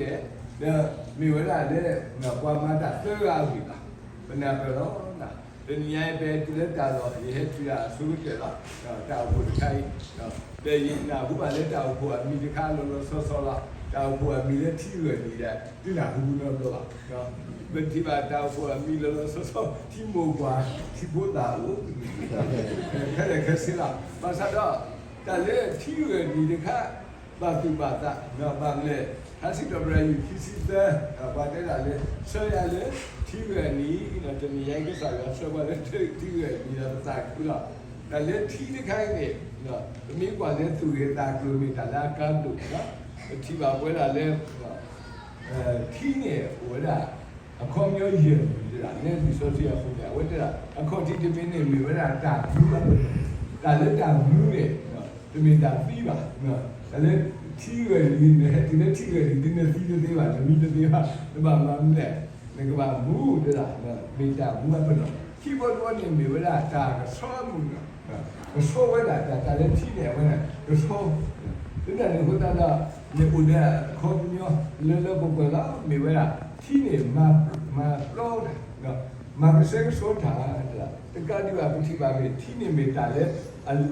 ဒီးမ့ၢ်ဝဲဒၣ်လၢ ပှၤမၤတၢ်သၢဂၤအဂ့ၢ်ဘၣ်, ပနၢ်ပၢၢ်လီၤ. တနံၤညါအံၤ ပဟဲတုၤလၢတၢ်လီၢ် ယဟဲတုၤဒၣ်အဆိကတၢၢ်လီၤ. တၢ်အိၣ်ဖှိၣ်တခါအံၤ ဒီးယနၢ်ဟူဘၣ်လၢတၢ်အိၣ်ဖှိၣ်အမံၤတခါလီၤလီၤဆီဆီလီၤ. တၢ်အိၣ်ဖှိၣ်အမံၤလၢထံဂၢၢ်နံၤဒီး တနၢ်ဟူနီတဘျီဘၣ်. ပထံၣ်ဘၣ်တၢ်အိၣ်ဖှိၣ်အမံၤလီၤလီၤဆီဆီ ထံမိၢ်ပှၢ် ထံဖိသၣ်အိၣ် ခဲလၢာ်ခဲဆ့လီၤ. ဘၣ်ဆၣ်ဒီး တၢ်လၢထံဂၢၢ်နံၤတခါ ဘၣ်သူၣ်ဘၣ်သး ဘၣ်မနုၤလဲၣ်, ထါစံးထီၣ်ပတြၢၤ ယူၢ်ခံဆံသၢ ပှၤတဲဒၣ်လၢ ဆှၢယၤလၢထံဂၢၢ်နံၤ, တနံၤညါအံၤ ကစၢ်ယွၤဆှၢပှၤလၢထံဂၢၢ်နံၤဒီးပသးခုလီၤ. တၢ်လၢထံတခါအံၤန့ၣ် ပမ့ၢ်ကွၢ်လၢသူၣ်ဂ့ၤသးကျိၤ မ့ၢ်တၢ်လၢအကါဒိၣ်လီၤ. ပထံၣ်ဘၣ်ပဝဲဒၣ်လၢ ထံန့ၣ်အိၣ်ဝဲဒၣ် အခီပညီယဲၢ်မံၤတဒၣ် လၢလံာ်စီဆှံအဃိန့ၣ် အဝဲတဲဒၣ် အခီၣ်ထံးတမံၤန့ၣ် မ့ၢ်ဝဲဒၣ်တၢ်မူအပနီၣ်, တၢ်လၢတၢ်မူန့ၣ် တမ့ၢ်တၢ်သံဘၣ်. တၢ်လၢထံဂၢၢ်နံၤ နဟဲတုၤလၢထံဂၢၢ်နံၤ ဒ်နသံတသ့ဘၣ် နမူတသ့ဘၣ် နဘၣ်မၤမနုၤလဲၣ်, နကဘၣ်မူတဲဒၣ် မ့ၢ်တၢ်မူအပနီၣ်. ခံဘီတဘီန့ၣ် မ့ၢ်ဝဲဒၣ်တၢ်ကဆှီအမူနီၣ်, ကဆှီဝဲဒၣ်တၢ် တၢ်လၢထံန့ၣ် အဝဲဒၣ်ကဆှီ လၢတၢ်န့ၣ်အဃိသတးဒီး မ့ၢ်အိၣ်ဒီးအခီပညီလၢလၢပှဲၤပှဲၤလီၤ. မ့ၢ်ဝဲဒၣ် ထံန့ၣ် မၤပျီတၢ်, မၤကဆှဲကဆှီတၢ်, တကးဒံးဘၣ် ပထံၣ်ဘၣ်မ့ၢ် ထံန့ၣ်မ့ၢ်တၢ်လၢ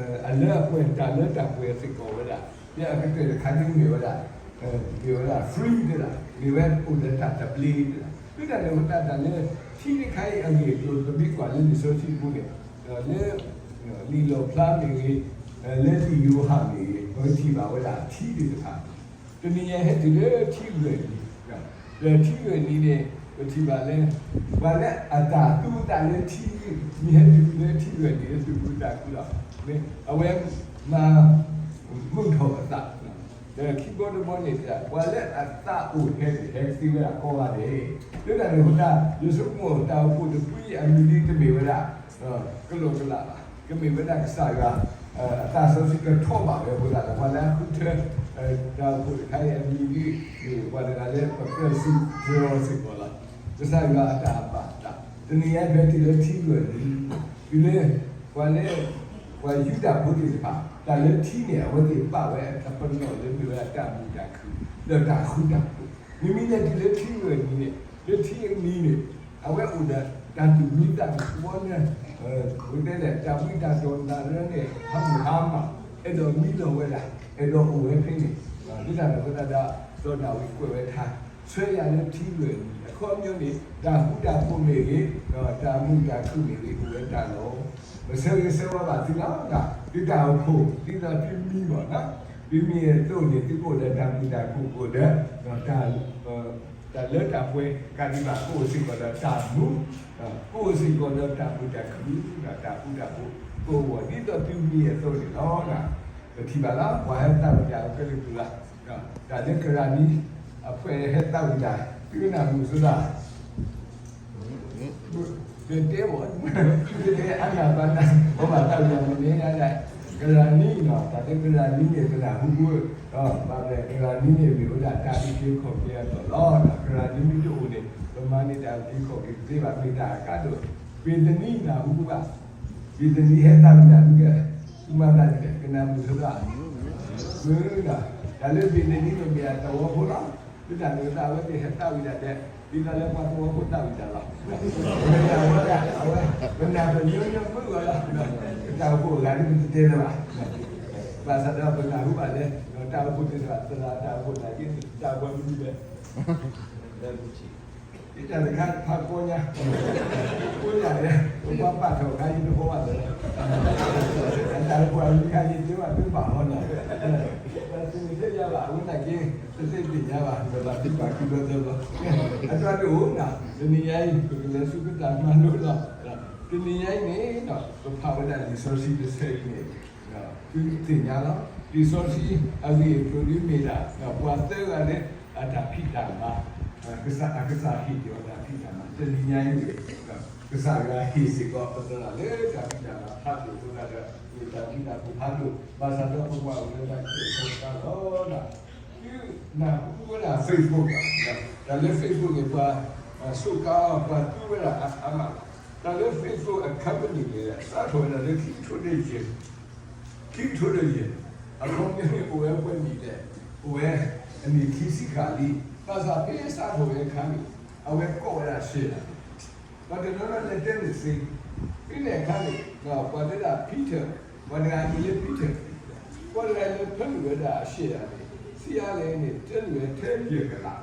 အလၢအပှဲၤ တၢ်လၢတၢ်ပှဲၤစ့ၢ်ကီးဝဲဒၣ်, လၢအကတၢၢ်တခါန့ၣ်မ့ၢ်ဝဲဒၣ် မ့ၢ်ဝဲဒၣ် free တဒၣ်, မ့ၢ်ဝဲအိၣ်ဒီးတၢ်တဘျ့တဒၣ်. လၢတၢ်န့ၣ်အဃိသတး တၢ်လၢထံတခါအံၤအဂ့ၢ်အကျိၤ ပမ့ၢ်ကွၢ်လၢလံာ်စီဆှံအပူၤန့ၣ် လၢ လံာ်လီၣ်ဖျါမ့ၢ်ဂ့ၤ, လၢလံာ်ယိၤဟၣ်မ့ၢ်ဂ့ၤ ပထံၣ်ဘၣ်ဝဲဒၣ်ထံသ့ၣ်တဖၣ်. တနံၤညါဟဲတုၤလၢထံဂၢၢ်နံၤ, ဒီးထံဂၢၢ်နံၤန့ၣ် ပထံၣ်ဘၣ်လၢ ပှၤလၢအတၢ်သူအသးလၢထံ, မ့ၢ်ဟဲတုၤလၢထံဂၢၢ်နံၤလၢသူၣ်ခုသးခုလီၤ. အဝဲမၤ မုာ်ထီၣ်အသး, ဒီးခံဘီတဘီန့ၣ် ပှၤလၢအသးအိၣ်ဟဲန့ၣ် ဟဲကသ့ဝဲဒၣ်ကိးဂၤဒဲး. လၢတၢ်န့ၣ်အဃိသတး ယဆိကမိၣ်တၢ်အိၣ်ဖှိၣ်တဖုအံၤအမံၤဒ်တမ့ၢ်ဝဲဒၣ် ကလီကလးဘၣ်, ကမ့ၢ်ဝဲဒၣ်ကစၢ်ယွၤ အသးစီဆှံကထီၣ်ဘၣ်ဝဲအဃိသတးဒီး ပှၤလၢအဃုထၢ တၢ်အိၣ်ဖှိၣ်တခါအံၤအမံၤဒ်န့ၣ် ပှၤတဂၤလၢပကြၢးစံးတြီစ့ၢ်ကီးလီၤ. ကစၢ်ယွၤအတၢ်ဘၣ်သး တနံၤညါဖဲတုၤလၢထံဂၢၢ်နံၤ တုၤလၢ ပှၤလၢ ပှၤယူဒၤဖိသ့ၣ်တဖၣ် တၢ်လၢထံန့ၣ် အဝဲသ့ၣ်ပာ်ဝဲအပနီၣ်လၢမ့ၢ်ဝဲဒၣ်တၢ်မုာ်တၢ်ခုၣ် ဒီးတၢ်ဃူတၢ်ဖိး, မ့မ့ၢ်လၢတုၤလၢထံဂၢၢ်နံၤန့ၣ် လၢထံအနံၤန့ၣ် အဝဲအိၣ်ဒီးတၢ်သူၣ်မံသးမုာ်သဝီညါ, ပတဲလဲၣ် တၢ်ဝံတၢ်တီၢ်တၢ်ရၢန့ၣ် ဟးမုၢ်ဟါမၢ် အဲၣ်ဒိးမံလီၤဝဲဒၣ် အဲၣ်ဒိးအိၣ်ဝဲဖဲန့ၣ်, ဒ်တၢ်န့ၣ်အဃိသတးဒီး စီၤဒၤဝံးကွဲးဝဲထါ ဆှၢယၤလၢထံဂၢၢ်နံၤ အခီပညီန့ၣ် တၢ်ဃူတၢ်ဖိးမ့ၢ်ဂ့ၤ ဒီးတၢ်မုာ်တၢ်ခုၣ်မ့ၢ်ဂ့ၤ အိၣ်ဝဲတၢ်လီၤ. ပဆၢဂ့ၤဆၢဝါဘၣ်သုလီၤ. သုတၢ်အိၣ်ဖှိၣ် ဒ်သိးသုမံဘၣ်နီၤ, သုမံအသိးန့ၣ် သုကအိၣ်ဒီးတၢ်မုာ်တၢ်ခုၣ်ကအိၣ်ဒီး တၢ် တၢ်လၢတၢ်ပှဲၤ ကးဒံးဘၣ် ကအိၣ်စ့ၢ်ကီးဒီးတၢ်မူ, ကအိၣ်စ့ၢ်ကီးဒီးတၢ်မုာ်တၢ်ခုၣ် တၢ်ဃူတၢ်ဖိး ကအိၣ် ဒ်သိးသုမံအသိးန့ၣ်လီၤ. ပထံၣ်ဘၣ်လၢ ပှၤဟဲသးဝံၣ်တၢ်အကလုာ်ကလုာ်လီၤ. တၢ်လၢကရၤနံ အဖှဲးဟဲသးဝံၣ်တၢ် သုကနၢ်မုာ်ဆိဒၣ် ပတဲဘၣ် ပတဲအါနၢ်ပၢၢ်နၢ် ပဘၣ်သးဝံၣ်တၢ်မ့ၢ်န့ၣ်ဒၣ် ကရၤနံနီၤ တၢ်လၢကရၤနံန့ၣ် ပနၢ်ဟူဘၣ် ဘၣ်လဲၣ် ကရၤနံန့ၣ် မ့ၢ်ဝဲဒၣ်တၢ်အုၣ်က့ၤခီၣ်က့ၤအတီၢ်လီၤ. ကရၤနံမ့ၢ်တအိၣ်န့ၣ် ပမၤန့ၢ်တၢ်အုၣ်က့ၤခီၣ်က့ၤတသ့ဘၣ် မ့ၢ်တၢ်အကါဒိၣ်. ဘ့ၤသနံနၢ်ဟူဘၣ် ဘ့ၤသနံဟဲသးဝံၣ်တၢ် မ့ၢ်ကဲ သုမၤသးဒ်လဲၣ် ကနၢ်မုာ်ဆိဒၣ် မုာ်ဒီး တၢ်လၢဘ့ၤသနံန့ၣ်မ့ၢ်အသဝီဖိလီၤ. လၢတၢ်န့ၣ်အဃိသတး အဝဲသ့ၣ်ဟဲသးဝံၣ်ဒၣ်ဒဲး ဒ်သိးလၢပှၤသဝီဖိသးဝံၣ်တၢ်လီၤ. အဝဲဒၣ်အဝဲဒၣ် အဝဲ ပနၢ်ပၢၢ်ညီညီမုာ်ဂီၤလီၤ. တၢ်အိၣ်ဖှိၣ်အဂၤန့ၣ် ပတတဲလၢၤဘၣ်. ဘၣ်ဆၣ်ဒီးပနၢ်ဟူဘၣ်လၢ တၢ်အိၣ်ဖှိၣ်သ့ၣ်တဖၣ် သရၣ်တၢ်အိၣ်ဖှိၣ်နာ်က့ တၢ်အိၣ်ဖှိၣ်မနုၤလဲၣ် တၢ်တခါဖးကီညါ ကိးယၤလဲၣ် ပပှၤပာ်ထီၣ်ခါယံၤတဘီဘၣ်လၢ တၢ်တကွၢ်လံခါယံၤ တဘၣ်သုဘၣ်ဟီနီၤ တၢ်သ့ၣ်ညါဘၣ် အဝဲနာ်က့ တသ့ၣ်ညါဘၣ် ဒီးဘၣ်သုပာ်ခံဘျီသၢဘျီ အတၢ်တအိၣ်နီၤ တနံၤညါအံၤ ပကလဲၤဆူကတၢ်မၤလိလီၤ တနံၤညါအံၤန့ၣ် ပဖးဝဲဒၣ်လံာ်စီဆှံတဆၢအံၤန့ၣ် သုသ့ၣ်ညါလီၤ. လံာ်စီဆှံအဂ့ၢ်အကျိၤဒ်မ့ၢ်ဒၣ် ပှၤသၢဂၤလၢအတၢ်ဖံးတၢ်မၤ ကစၢ် အကစၢ်ဟ့ၣ်က့ၤအီၤတၢ်ဖံးတၢ်မၤ တနံၤညါအံၤန့ၣ် ကစၢ်ယွၤဟ့ၣ်စ့ၢ်ကီးပသရၣ်လၢတၢ်ဖံးတၢ်မၤဖးဒိၣ်အဃိသတးဒီး မ့ၢ်တၢ်ဖံးတၢ်မၤဖးဒိၣ် ဘၣ်ဆၣ်ဒီးပကွၢ်အိၣ်လၢတၢ်ကဲထီၣ်သးလီၤ. သုနၢ်ဟူဝဲဒၣ် Facebook ဘၣ်, တၢ်လၢ Facebook န့ၣ် ပှၤစူးကါအီၤ ပှၤသူဝဲဒၣ်အါမးလီၤ. တၢ်လၢ Facebook အ company န့ၣ် စးထီၣ်ဝဲဒၣ်လၢခံကထိတယဲၢ် ခံကထိတယဲၢ် အခီပညီန့ၣ် အိၣ်ဝဲပှဲၤနံၣ်လဲၣ်, အိၣ်ဝဲ အနံၣ်ခံဆံဃၣ်လံ, ဘၣ်ဆၣ်ဖဲစးထီၣ်ဝဲအခါန့ၣ် အဝဲကိးဝဲဒၣ်ရှဲၣ်ယၤန့ၣ်, ပှၤတနီၤနီၤလဲၤတဲန့ၢ်စ့, ဖဲန့ၣ်အခါန့ၣ် ပှၤတဲဒၣ် Peter, ပှၤတဂၤအမံၤလၢ Peter, ပှၤတဂၤလၢဖၢနုာ်ဝဲဒၣ်အရှဲၣ်ယၤန့ၣ် ဆံးအါလဲၣ်န့ၣ် တဲန့ၢ်ဝဲထဲယဲၢ်ကလး,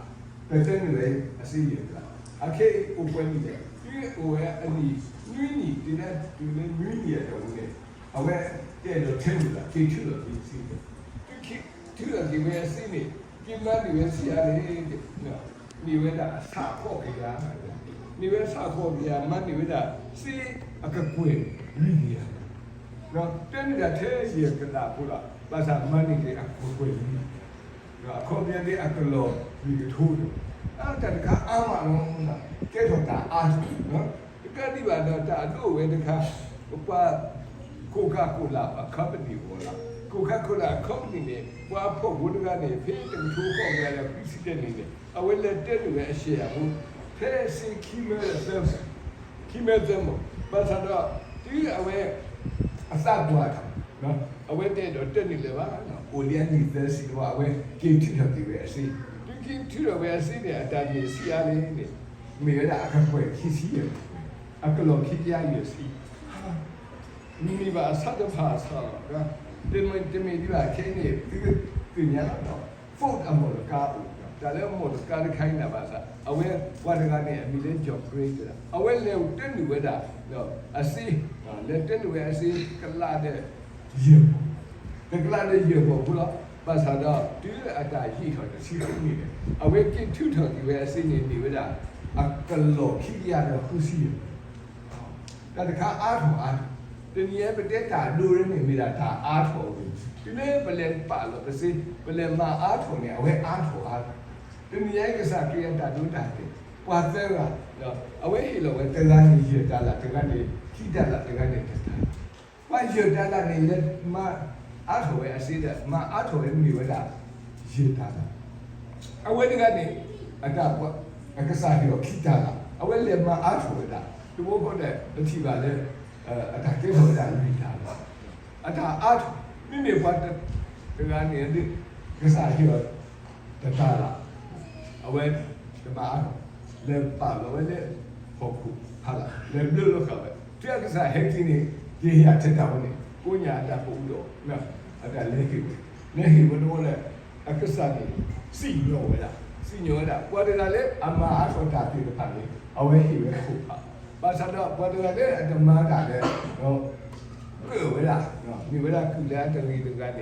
ပတဲန့ၢ်ဝဲအစ့ယဲၢ်ကလး, အခဲအံၤအိၣ်ပှဲၤနံၣ်လဲၣ်, တုၤအိၣ်ဝဲအနံၣ်နွံနံၣ် တုၤလၢတုၤလၢနွံနံၣ်အတီၢ်ပူၤန့ၣ် အဝဲတအဲၣ်ဒိးထဲန့ၢ်ဘၣ် က့ၤထုးထီၣ်က့ၤအစ့, တုၤထုးထီၣ်က့ၤဝဲအစ့န့ၣ် က့ၤမၤန့ၢ်ဝဲဆံးအါလဲၣ်, န့ၢ်ဝဲဒၣ်အဆၣ်ဃိးကယၤ, န့ၢ်ဝဲဆၣ်ဃိးကယၤ မၤန့ၢ်ဝဲဒၣ်စ့အကကွဲၢ်လွံၢ်ကယၤ, တဲန့ၢ်ဒၣ်ထဲယဲၢ်ကလးဖိလီၤ, ဘၣ်ဆၣ်မၤန့ၢ်က့ၤအကကွဲၢ်လွံၢ်ကယၤ, အခီပညီန့ၣ်အကလီၢ်လွံၢ်ကထိ, အတၢ်တခါအါမးလီၤ, ကဲထီၣ်တၢ်အါထီၣ်, တကးဒံးဘၣ်ဒီးတၢ်အဒိၣ်ဝဲတခါ, ပှၤ Coca-Cola အ company အဂီၢ်လီၤ, Coca-Cola အ company န့ၣ် ပှၤဖှီၣ်ဖိတဂၤန့ၣ် ဖဲတကထိဃိးကယၤဒီးခွံဆံတၢနံၣ်န့ၣ် အဝဲလဲၤတဲန့ၢ်ဝဲအရှဲၣ်ယၤဖိ ထဲစ့ခံမဲသၢ, ခံမဲသၢမး, ဘၣ်ဆၣ်ဒီး တုၤအဝဲ အသးပှၢ်ထီၣ်, အဝဲတအဲၣ်ဒိးတဲန့ၢ်လၢၤဘၣ်, အိၣ်လံအနံၣ်သၢဆံတဝီ အဝဲက့ၤထုးထီၣ်က့ၤဝဲအစ့, တုၤက့ၤထုးထီၣ်ဝဲအစ့န့ၣ် အတၢ်န့ၢ်ဆံးအါလဲၣ်န့ၣ် မ့ၢ်ဝဲဒၣ်အကကွဲၢ်ခံဆံယဲၢ်, အကလီၢ်ခံကယၤယဲၢ်ဆံ မ့ၢ်ဘၣ်အဆၣ်တဖၣ်အဆၣ်လီၤ, တမ့ၢ်ဒံးဘၣ်ခဲအံၤန့ၣ် သုသ့ၣ်ညါလီၤ, Ford အမော်တော်ကားအိၣ်, တၢ်လၢအမော်တော်ကားတခါအံၤန့ၣ်ဘၣ်ဆၣ် အဝဲပှၤတဂၤန့ၣ် အမံၤလၢ John Gray အဝဲလဲၤတဲန့ၢ်ဝဲဒၣ် အစ့, လဲၤတဲန့ၢ်ဝဲအစ့ ကလးဒီးယဲၢ်ပီၢ်, တကလးဒီးယဲၢ်ပီၢ်ဖိလီၤ, ဘၣ်ဆၣ်ဒီးတုၤလၢအတၢ်ယံာ်ထီၣ်တဆံဃုနံၣ်န့ၣ် အဝဲက့ၤထုးထီၣ်က့ၤဝဲအစ့န့ၣ် န့ၢ်ဝဲဒၣ် အကလီၢ်ခံကယၤဒီးဃုဆံယဲၢ် တၢ်တခါအါထီၣ်အါထီၣ်, တနံၤအံၤပတဲတၢ်အဒိအရ့န့ၣ် မ့ၢ်ဒၣ်တၢ်အါထီၣ်အဂ့ၢ်, တုၤလၢပလဲၤပာ်လီၤပစ့ ပလဲၤမၤအါထီၣ်န့ၣ် အဝဲအါထီၣ်အါထီၣ်, တနံၤအံၤကစၢ်ခရံာ်အတၢ်ဒိတၢ်တဲာ် ပှၤသၢဂၤ, အဝဲဟ့ၣ်လီၤဝဲတဂၤန့ၣ်ယဲၢ်တၤလၣ်, တဂၤန့ၣ်ခံတၤလၣ်, တဂၤန့ၣ်တတၤလၣ်, ပှၤယဲၢ်တၤလၣ်န့ၣ် လဲၤမၤအါထီၣ်ဝဲအစ့ဒီး မၤအါထီၣ်ဝဲမ့ၢ်ဝဲဒၣ် ယဲၢ်တၤလၣ်, အဝဲတဂၤန့ၣ် အတၢ်ပှၤ အကစၢ်ဟ့ၣ်အီၤခံတၤလၣ်, အဝဲလဲၤမၤအါထီၣ်ဝဲဒၣ်, တဘျီဃီဒီး ပထံၣ်ဘၣ်လၢ အတၢ်ကဲထီၣ်ဝဲဒၣ်လွံၢ်တၤလၣ်, အတၢ်အါထီၣ်, မ့မ့ၢ်ပှၤတဂၤန့ၣ် ကစၢ်ဟ့ၣ်အီၤတတၤလၣ်, အဝဲတမၤအါထီၣ်, လဲၤပာ်လီၤဝဲလၢဟီၣ်ခိၣ်ဖီလာ် လဲၤဘျၢလီၤဃာ်ဝဲ, တုၤအကစၢ်ဟဲက့ၤန့ၣ် က့ၤဟ့ၣ်အထဲတၢ်ဝဲန့ၣ် ကိးညါအတၢ်ကအိၣ်ဒီး အတၢ်လဲၤဟ့ၣ်ဝဲ, လဲၤဟ့ၣ်ဝဲတဝီဒီး အကစၢ်န့ၣ် စံၣ်ညီၣ်ဝဲဒၣ်, စံၣ်ညီၣ်ဝဲဒၣ် ပှၤတဂၤလၢအမၤအါထီၣ်တၢ်သ့ၣ်တဖၣ်န့ၣ် အဝဲဟ့ၣ်ဝဲအခိၣ်ဖး, ဘၣ်ဆၣ်ဒီးပှၤတဂၤလၢအတမၤတၢ်ဒီး ကၢၣ်ဝဲဒၣ်, မ့ၢ်ဝဲဒၣ်ကုၢ်လၢအတဂ့ၤတဂၤန့ၣ် ပထံၣ်ဘၣ်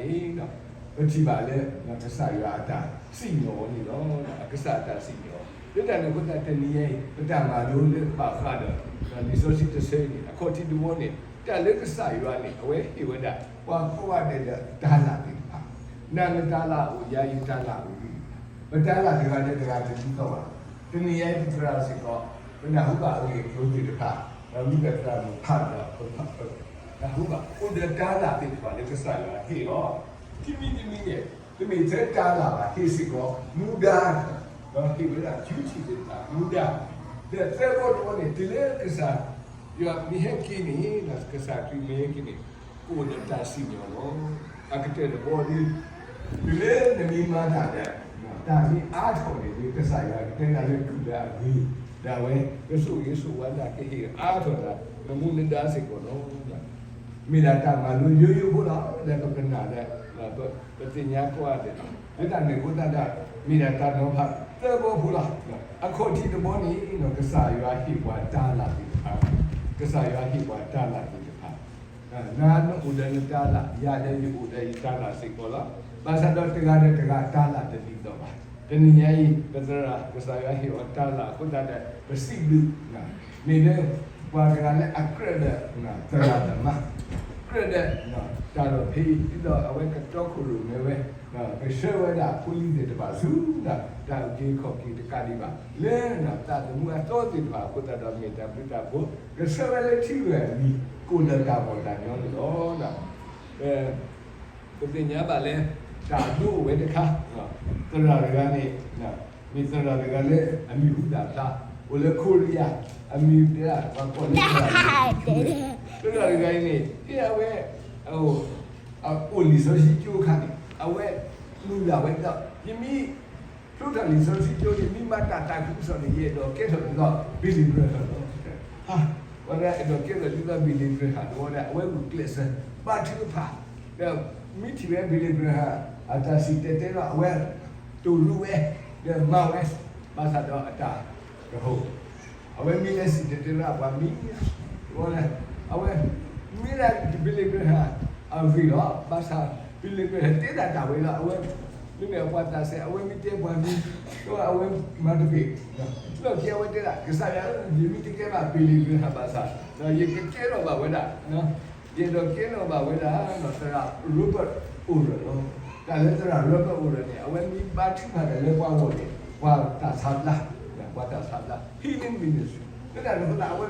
လၢ ကစၢ်ယွၤအတၢ်စံၣ်ညီၣ်အီၤန့ၣ်လီၤ. အကစၢ်အတၢ်စံၣ်ညီၣ်အီၤ လၢတၢ်န့ၣ်အဃိသတး တနံၤအံၤ ပတၢ်မၤလိလၢဘၣ်ဃးဒီး လံာ်စီဆှံတဆၢအံၤန့ၣ် အခီၣ်ထံးတဝီန့ၣ် တၢ်လၢကစၢ်ယွၤန့ၣ် အဝဲဟ့ၣ်ဝဲဒၣ် ပှၤကိးဂၤဒဲးဒီးတၤလၣ်သ့ၣ်တဖၣ်, နၤနတၤလၣ်အိၣ် ယၤယတၤလၣ်အိၣ်, ပတၤလၣ်တဂၤဒီးတဂၤတဒ်သိးဘၣ်. တနံၤအံၤပသရၣ်စ့ၢ်ကီး ပနၢ်ဟူဘၣ်အဂ့ၢ်အကျိၤသ့ၣ်တဖၣ်, ဒီးမ့ၢ်ပသရၣ်မုၣ်ဖးဒီး ပနၢ်ဟူဘၣ် အိၣ်ဒီးတၤလၣ်သ့ၣ်တဖၣ်လၢကစၢ်ယွၤဟ့ၣ်လီၤ. ခံမံၤတမံၤန့ၣ် တမ့ၢ်ထဲတၤလၣ်ဘၣ် ဟ့ၣ်စ့ၢ်ကီး မူဒါ, ဒီးဟ့ၣ်ဝဲဒၣ် duty သ့ၣ်တဖၣ် မူဒါ, ဒီးသၢဘီတဘီန့ၣ် တုၤလၢကစၢ်ယွၤမ့ၢ်ဟဲက့ၤန့ၣ် ကစၢ်ခရံာ်မ့ၢ်ဟဲက့ၤန့ၣ် ကအိၣ်ဒီးတၢ်စံၣ်ညီၣ်လီၤ. အကတၢၢ်တဘီဒီး တုၤလၢနမ့ၢ်မၤတၢ်ဒီး တၢ်မ့ၢ်အါထီၣ်န့ၣ် မ့ၢ်ကစၢ်ယွၤကတဲနၤလၢကုၢ်လၢအဂ့ၤ, ဒီးအဝဲကဆိၣ်ဂ့ၤဆိၣ်ဝါနၤ ကဟ့ၣ်အါထီၣ်နၤ နမူနဒါစ့ၢ်ကီးလီၤ. မ့ၢ်ဒၣ်တၢ်မၤလိယိယိဖိလီၤ. လၢပကနၣ်ဒီး ပသ့ၣ်ညါကိးဂၤဒဲးလီၤ. လၢတၢ်န့ၣ်အဃိသတးဒီး မ့ၢ်ဒၣ်တၢ်နီၤဖးသၢဘီဖိလီၤ. အခီၣ်ထံးတဘီန့ၣ် ကစၢ်ယွၤဟ့ၣ်ပှၤတၤလၣ်သ့ၣ်တဖၣ်, ကစၢ်ယွၤဟ့ၣ်ပှၤတၤလၣ်သ့ၣ်တဖၣ်, နၤနအိၣ်ဒီးနတၤလၣ်, ယၤဒီးယအိၣ်ဒီးယတၤလၣ်စ့ၢ်ကီးလီၤ. ဘၣ်ဆၣ်ဒီးတဂၤဒီးတဂၤတၤလၣ်တဒ်သိးဘၣ်. တနံၤညါအံၤ ပသရၣ် ကစၢ်ယွၤဟ့ၣ်အီၤတၤလၣ်အဃိသတးဒီး ပစံးဘျုး မ့ၢ်လၢ ပှၤတဂၤလၢအကြၢးဒီး သရၣ်သမါ, ကြၢးဒီး တၢ်လီၢ်ဖဲအံၤ ဒ်သိးအဝဲကတီခိၣ်ရိၣ်မဲဝဲ, ကဆှၢဝဲဒၣ်ဖိလံၤသ့ၣ်တဖၣ်ဆူ တၢ်အုၣ်က့ၤခီၣ်က့ၤတကးဒံးဘၣ် လၢသးသမူအသီသ့ၣ်တဖၣ်အဃိသတးဒီး မ့ၢ်တၢ်ဘျုးတၢ်ဖှိၣ် ကဆှၢဝဲလၢထံဂုၤကီၢ်ဂၤအမံၤ ကအိၣ်ဒီးတၢ်ဘီၣ်တၢ်ညီန့ၣ်လီၤ. ပသ့ၣ်ညါဘၣ်လၢ တၢ်ဒိအိၣ်ဝဲတခါ, သရၣ်တဂၤန့ၣ် မ့ၢ်သရၣ်တဂၤလၢအမံၤဟူသၣ်ဖျါ, အိၣ်လၢခိရံယါ, အမံၤတဲဒၣ်ပှၤကိးလၢသရၣ်, သရၣ်တဂၤအံၤန့ၣ် ဖဲအဝဲ အိၣ်လံာ်စီဆှံကၠိအခါန့ၣ် အဝဲမုၢ်လၢ်ဝဲဒၣ် ယမ့ၢ် ဒိးထီၣ်လံာ်စီဆှံကၠိန့ၣ် မ့ၢ်ဘၣ်တၢ်သးခုကစီၣ်န့ၣ် ယအဲၣ်ဒိးကဲထီၣ်ဒ်သိး Billy Graham လီၤ. ဝဲဒၣ်အဲၣ်ဒိးကဲထီၣ်ဒ်သိး Billy Graham တဝီဒၣ် အဝဲဂုာ်ကျဲးစၢး ဘါထုကဖၣ်, ဒီးမ့ၢ်ထံၣ်ဝဲ Billy Graham အတၢ်စံၣ်တဲၤတဲလီၤ အဝဲ တိၢ်ရူဝဲ, ဒီးမၤဝဲ, ဘၣ်ဆၣ်ဒီးအတၢ်ကဟီၣ် အဝဲမ့ၢ်လၢစံၣ်တဲၤတဲလီၤပှၤမံၤ, အဝဲ မ့ၢ်ဒၣ် Billy Graham အဂ့ၢ်လီၤ. ဘၣ်ဆၣ် Billy Graham တဲဒၣ်တၢ်ဝဲလီၤ. အဝဲ မ့မ့ၢ်ပှၤသးစဲ အဝဲမ့ၢ်တဲပှၤမံၤ, ဒီးအဝဲမၤတဘ့ၣ်, လီၢ်ခံအဝဲတဲဒၣ် ကစၢ်ယွၤဧၢ, ယမ့ၢ်တကဲဘၣ် Billy Graham ဘၣ်ဆၣ် ဒီးယကကဲထီၣ်ဘၣ်ဝဲဒၣ် ယအဲၣ်ဒိးကဲထီၣ်ဘၣ်ဝဲဒၣ် သရၣ် Robert Oral လီၤ. တၢ်လၢသရၣ် Robert Oral န့ၣ် အဝဲမ့ၢ်ဘါထုကဖၣ်တၢ်လၢပှၤဂီၢ်န့ၣ် ပှၤတၢ်ဆါဘျါ, ပှၤတၢ်ဆါဘျါ healing ministry လၢတၢ်န့ၣ်အဃိသတး အဝဲ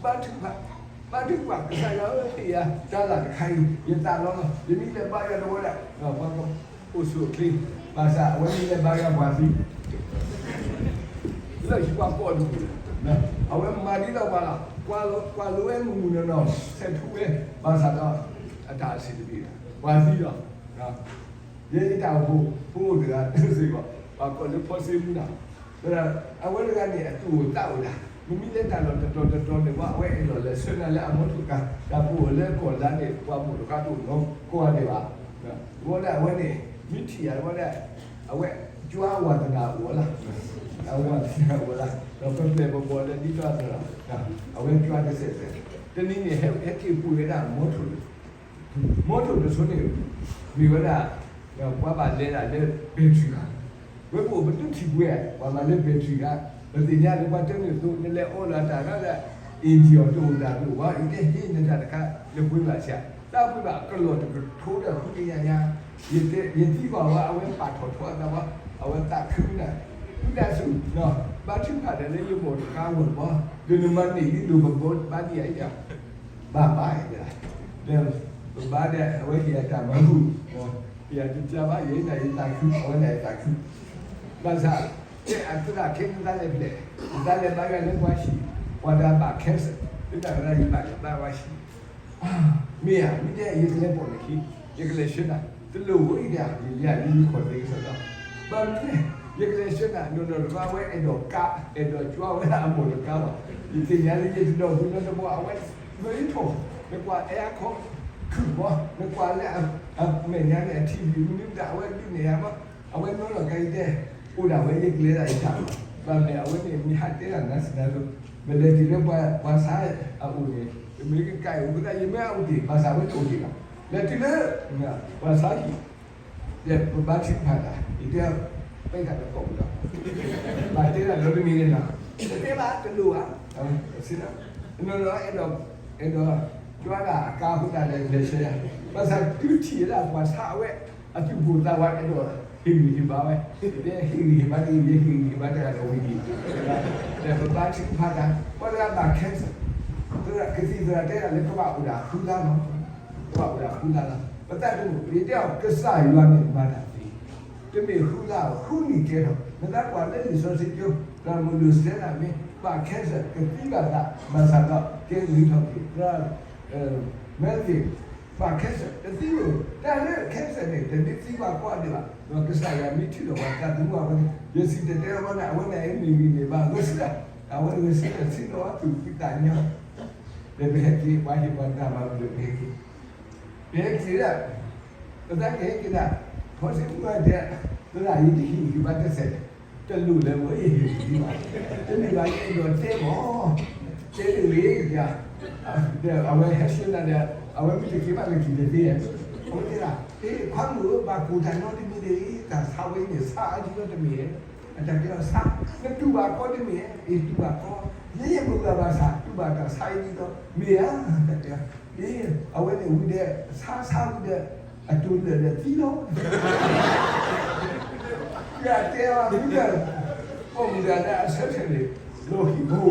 ဘါထုကဖၣ်, ဘါထုကဖၣ် ကစၢ်ယွၤဧၢ, ဟ့ၣ်ယၤတၢ်လၢတခါအံၤ ယသးလီလီၤ, ယမ့ၢ်လဲၤဘါယွၤတဝီဒၣ် ပှၤကအိၣ်ဆူၣ်အိၣ်ချ့, ဘၣ်ဆၣ် အဝဲမ့ၢ်လဲၤဘါယွၤပှၤသံ လၢဟံၣ်ပှၤကိးတပူၤ, အဝဲမၤဒ်သိးပှၤလီၤ, ပှၤလိၤဝဲမုၢ်မုၢ်နီၢ်နီၢ် ဆဲးထူဝဲ, ဘၣ်ဆၣ်ဒီး အတၢ်အဆံးတဘ့ၣ်, ပှၤသံလီၤ. ယဲယတၢ်အိၣ်ဖှိၣ်ဖိအိၣ်တဂၤစ့ၢ်ကီး ပှၤကိးလၢဖီစ့မူနၤ, အဝဲတဂၤန့ၣ် အသူၣ်အိၣ်သးအိၣ်ဒၣ်, မ့မ့ၢ်လၢတၢ်လီၢ်တတီၤတတီၤန့ၣ် ပှၤအဝဲအဲၣ်ဒိးလဲၤဆှၢနၤလၢအမီထိၣ်ကါ, တၢ်ပအိၣ်လၢကီၢ်လါန့ၣ် ပှၤမိၢ်တခါတအိၣ်နီၢ်ကီၢ်ဒဲးဘၣ်, တဝီဒၣ်အဝဲန့ၣ် မ့ၢ်ထံၣ်ယၤတဝီဒၣ် အဝဲကွၢ်ဝါသနာအိၣ်လၢ်, အဝါသနာအိၣ်လၢ်, ဒီးပပျဲၢ်ပဘီၣ်လၢဒ်သိးသရၣ်, အဝဲကွၢ်တစဲးစဲး, တနံၤန့ၣ် ဟဲက့ၤပှ့ၤဝဲဒၣ်မီထိၣ် မီထိၣ်တစိၤန့ၣ် မ့ၢ်ဝဲဒၣ် ပှၤဘၣ်လဲၤဒၣ်လၢ battery ဂၤ, ဝဲပအိၣ်ပဒုးထံၣ်ပှဲၤ ပှၤဘၣ်လၢ battery ဂၤ, ပသ့ၣ်ညါလၢပှၤတမ့ၢ်သိး နလဲၤအီလၢတၢ်ဂၤလၢ အ့ၣ်ကၠံၣ်အီၤတအိၣ်တၢ်တအိၣ်ဘၣ်, ယတဲဟ့ၣ်နတၢ်တခါ နပှ့ၤဘၣ်ဆံး, တၢ်ပှ့ၤဘၣ်ကလီၢ်တကထိဒီးဃုကညးညါ, ယသံကွၢ်ဝဲ အဝဲပာ်ထီၣ်ထီအသးဝဲ, အဝဲသးခုနၤ, ဝံသးစူၤ ဘါထုကဖၣ်ဒီးလၢယမိၢ်တခါအဂီၢ်တဘျီ, ဒီးနမၤန့ၢ်ဒ်သိးပဘါဒံးယၤအံၤ ဘၣ်ဘၣ်ယၤ, ဒီးပဘါဒီး အဝဲဟ့ၣ်အတၢ်မၤဘူၣ်, ဟ့ၣ်အတၢ်ဘါ ယဲဒၣ်ယသးခု အဝဲဒၣ်ယသးခု, ဘၣ်ဆၣ် တဲအသရၣ်ခဲ နသးလဲၤဖျဲၣ်, နသးလဲၤဘါယွၤလၢပှၤဟံၣ်, ပှၤတၢ်ဘၣ် cancer, တဲဒၣ်သရၣ် ယဘၣ်လဲၤဘါပှၤဟံၣ် မ့ၢ်ဧါ, မ့ၢ်တဲ ယကလဲၤပိာ်နခံ, ယကလဲၤဆှၢနၤ, တလိၣ်ဧိၤ ယတဲ ယလံယခီၣ်သ့ကစီဒီ, ဘၣ်မနုၤလဲၣ်, ယကလဲၤဆှၢနၤ, နီၢ်နီၢ်တဘျီ အဝဲအဲၣ်ဒိးကါ, အဲၣ်ဒိးကွၢ်ဝဲဒၣ်အမိၢ်တကါဘၣ်, ယသ့ၣ်ညါလၢယတဒီပုၢ်နီတဘီ အဝဲ မ့ၢ်ထီၣ်, နကွၢ်အဲအခိၣ်ခုၣ်ဘီ, နကွၢ်လၢအမဲာ်ညါန့ၣ် အထံၣ်မနုၤတၢ် အဝဲဒုးနဲၣ်ယၤမး, အဝဲနီၢ်နီၢ်ကါ ယတဲ အိၣ်ဒၣ်ဝဲ ယကျဲဒၣ်ယတၢ်လီၤ, ဘၣ်မနုၤ အဝဲန့ၣ် မ့ၢ်ဟးတဲဒၣ်နၤစံးနၤသိး, မ့ၢ်လဲၤတုၤလၢပှၤဆါအအိၣ်န့ၣ် တမ့ၢ်ကကါအံၤ အိၣ်ကသး ယမ့ၢ်အအိၣ်တ့ၢ် ဘၣ်ဆၣ်ဝဲတအိၣ်တ့ၢ်ဘၣ်, လဲၤတုၤလၢ ပှၤဆါဟံၣ် ဒီးပဘါထုကဖၣ်တၢ်, ယတဲ ပၢ်တၢ်တကိးပူၤလီၤ, ဘၣ်တဲဒၣ်ဒီးတမံၤန့ၣ်လီၤ, တတဲဘၣ်တလိၣ်ဘၣ်, စံးလီၤ, နီၢ်နီၢ်အဲၣ်ဒိး အဲၣ်ဒိး ကွၢ်ဒၣ်အကါအဃိသတးဒီး လဲၤဆှၢယၤ, ဘၣ်ဆၣ်တုၤထံၣ်ဝဲဒၣ်ပှၤဆါအဝဲ အသူၣ်ပိၢ်သးဝးအဲၣ်ဒိး ဟ့ၣ်ဂံၢ်ဟ့ၣ်ဘါဝဲ, တဲဟ့ၣ်ဂံၢ်ဟ့ၣ်ဘါတဂ့ၤ ယဟ့ၣ်ဂံၢ်ဟ့ၣ်ဘါတဂၤဒီးဝံၤဒံး, ဒီးပဘါထုကဖၣ်တၢ် ပှၤတဂၤဘၣ် cancer, ကသံၣ်သရၣ်တဲဒၣ်လၢကဘၣ်အိၣ်ဒၣ်ဃုလါလီၤ, ကဘၣ်အိၣ်ဒၣ်ဃုလါလီၤ, ပသးတမုာ် ယတဲအီၤ ကစၢ်ယွၤန့ၣ်မၤတၢ်သ့, တမ့ၢ်ဃုလါ ဃုနံၣ်ကဲထီၣ်, နသးကွၢ်လၢလံာ်စီဆှံကၠိ သရၣ်မုၣ်ဒိၣ်စဲနၤမ့ၢ်ဘၣ် cancer ကသံဘၣ်သး ဘၣ်ဆၣ်ဒီးကဲဂ့ၤထီၣ်က့ၤ, သရၣ် Melvin ဘၣ် cancer တသံဧိၤ, တၢ်လၢ cancer န့ၣ် တဒ်သံဘၣ်ကီဒံးဘၣ်, ဒီးကစၢ်ယွၤမ့ၢ်ထုးထီၣ်ပှၤသးသမူအဃိန့ၣ် ယစံၣ်တဲၤတဲလီၤဘၣ်န့ၣ် အဝဲန့ၣ်အံၤမ့ၢ်ဂ့ၤန့ၣ် ဘၣ်ဂဲၤဆၢထၢၣ်, အဝဲဂဲၤဆၢထၢၣ်ဆံးလီၤအသူၣ်ဖှံသးညီ, ဒီးပဟဲက့ၤ ပှၤဟ့ၣ်ပှၤတၢ်မၤပဒိၣ်ပဟဲက့ၤ, ပဟဲက့ၤဒၣ် ပသးကဟဲက့ၤဒၣ် ဖီစ့မူအဒဲး, သရၣ်အံၤတဟ့ၣ်ဂံၢ်ဘါတစဲး, တလိၣ်လၢဝဲယဟ့ၣ်ဂံၢ်ဘါ, တမ့ၢ်ဘၣ်ယအဲၣ်ဒိးတဲမး, တဲတဂ့ၤ, ဒီးအဝဲဟဲဆှၢနၤဒီး အဝဲမ့ၢ်တက့ၤဘၣ်နက့ၤတသ့, အဝဲတဲဒၣ် ဟ့ၣ်ခွါမုၣ်ဧၢ ဘၣ်ကိၢ်တၢ်နီတမံၤတဂ့ၤ, တၢ်ဆါဝဲအံၤန့ၣ် ဆါအါဒံးဒီးတမ့ၢ်, အတၢ်တဲအီၤဆါ, နတူၢ်ဘၣ်ကီတမ့ၢ်, အ့ၣ်တူၢ်ဘၣ်ကီ, ယဲယမုၢ်ဂၤဘၣ်ဆၣ် တူၢ်ဘၣ်တၢ်ဆါအံၤဒ်သိး မ့ၢ်ဧါ, တၢ်တဲအီၤ အဝဲန့ၣ်ဝံၤဒီး ဆါဆါဝံၤဒီး အတိၢ်လၢာ်ဒီးသံလီၤ. ယတဲအီၤမုၢ်ဒီး ပိာ်မုၣ်တဂၤလၢအဆၢထၢၣ်န့ၣ် လီၤဟံၣ်ဖိ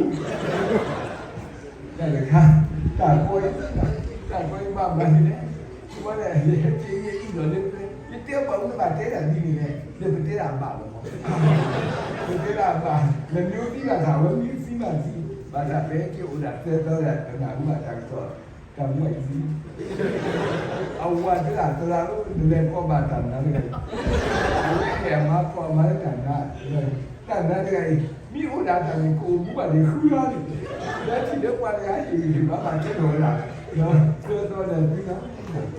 တၢ်တခါ, တၢ်ကီအံၤ, တၢ်ကီအံၤဘၣ်မၤန့ၣ်လဲၣ်, ဝဲဒၣ်ယဟဲက့ၤယအံၤဒီးလၢပျဲ, ယတဲပှၤမ့ၢ်ဘၣ်တဲဒၣ်ဒ်န့ၣ်လဲၣ်, ဒီးပတဲဒၣ်ဘၣ်လီၤ, ပတဲဒၣ်ဘၣ်, နမ့ၢ်သံဘၣ်ဆၣ် အဝဲမ့ၢ်သံဘၣ်သံ, ဘၣ်ဆၣ်ပဟဲက့ၤအိၣ်ဒၣ်သၢသီဒီး ပနၢ်ဟူဘၣ်တၢ်ကစီၣ် တၢ်မူအံၤသံ, အဝၤတဲဒၣ်သရၣ်ဧၢ နလဲၤကီဘၣ်တၢ်မနုၤလဲၣ်, အဝဲကဲအမါဖီအမါလၢတၢ်နါ, တၢ်နါတဂၤအံၤ မ့ၢ်အိၣ်ဒၣ်တၢ်န့ၣ် ကအိၣ်မူဘၣ်န့ၣ်ဃုလါန့ၣ်, လၢထံၣ်လၢပှၤတဂၤဟ့ၣ်ဂံၢ်ဟ့ၣ်ဘါဘၣ်ကဲထီၣ်ဝဲဒၣ်, သၢသီဒီးသံလီၤ,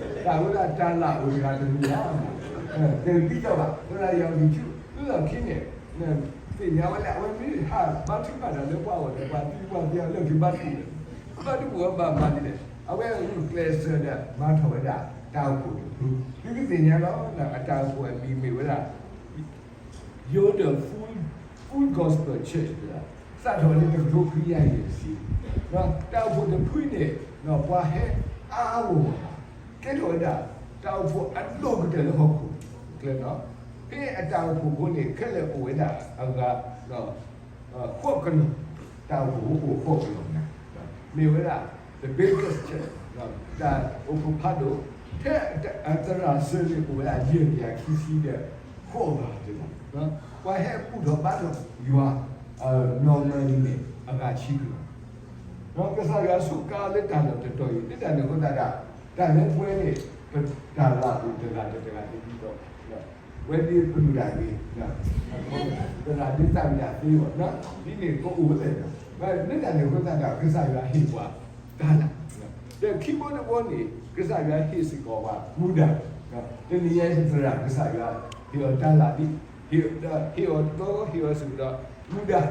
တၢ်ဝဲဒၣ်တၢ်လၢ်အိၣ်တဂၤတမံၤလီၤ, တသံလီၤဘၣ်, သရၣ်ယီၤဂံၢ်ဆူၣ် လၢလီၢ်ခံန့ၣ် သ့ၣ်ညါဝဲလၢ အဝဲမ့ၢ်ဟးဘါထုကဖၣ်ဒီးလၢပှၤဂီၢ်ဒီးပှၤသံပှၤသ့အီၤလၢခံဘါထုကဖၣ်, ဘါထုကဖၣ်ဘၣ်မၤဒ်လဲၣ်, အဝဲဂုာ်ကျဲးစၢးဒီးမၤထီၣ်ဝဲဒၣ်တၢ်အိၣ်ဖှိၣ်တဖု, သုကသ့ၣ်ညါလီၤ, အတၢ်အိၣ်ဖှိၣ်အမံၤမ့ၢ်ဝဲဒၣ် You're the Full, Full Gospel Church စးထီၣ်လၢတကထိခွံကယၤယဲၢ်ဆံ, တၢ်အိၣ်ဖှိၣ်တဖုန့ၣ် ပှၤဟဲအါဂီၢ်ဂီၢ်, ကဲထီၣ်ဝဲဒၣ် တၢ်အိၣ်ဖှိၣ်အဒိၣ်ကတၢၢ်လၢဟီၣ်ခိၣ်ချၢ, ဖဲအတၢ်အိၣ်ဖှိၣ်ဖိန့ၣ် ခဲလၢာ်အိၣ်ဝဲဒၣ်အဂၤ ဃိးကလီၢ်, တၢ်အိၣ်ဖှိၣ်ဖိအိၣ်ဃိးကလီၢ်န့ၣ်, မ့ၢ်ဝဲဒၣ် the biggest church, တၢ်အိၣ်ဖှိၣ်ဖးဒိၣ်, ထဲအသရၣ်စၢၤန့ၣ်အိၣ်ဝဲဒၣ် ယဲၢ်ကယၤခံဆံဒီးဃိးဂၤတလီၢ်, ပှၤဟဲဘူၣ်ထီၣ်ဘါထီၣ်ယွၤ normally န့ၣ် အဂၤဆံကလီၢ်, ကစၢ်ယွၤစူးကါလၢတၢ်လီၢ်တတီၤအံၤ လၢတၢ်န့ၣ်အဃိသတးဒီး တၢ်လၢပဝဲန့ၣ် ပတၢ်လၢ်အိၣ်တဂၤတဂၤတဂၤတဂၤ ဝဲဒၣ်ပမုၢ်ဒၣ်ဂ့ၤ, သရၣ်ဒ်သၣ်ဝံၤဒၣ်သ့အီၤ, ဒ်န့ၣ်ကအိၣ်ဝဲသ့ၣ်, လၢတၢ်န့ၣ်အဃိသတးဒီး ကစၢ်ယွၤဟ့ၣ်ပှၤတၢ်လၢ်, ဒီးခံဘိတဘိန့ၣ် ကစၢ်ယွၤဟ့ၣ်စ့ၢ်ကီးပှၤမူဒါ, တနံၤညါအံၤသရၣ် ကစၢ်ယွၤဟ့ၣ်အီၤတၢ်လၢ်ဒ်, ဟ့ၣ်အီၤတဘျီ ဟ့ၣ်အီၤစ့ၢ်ကီးဒီးမူဒါ,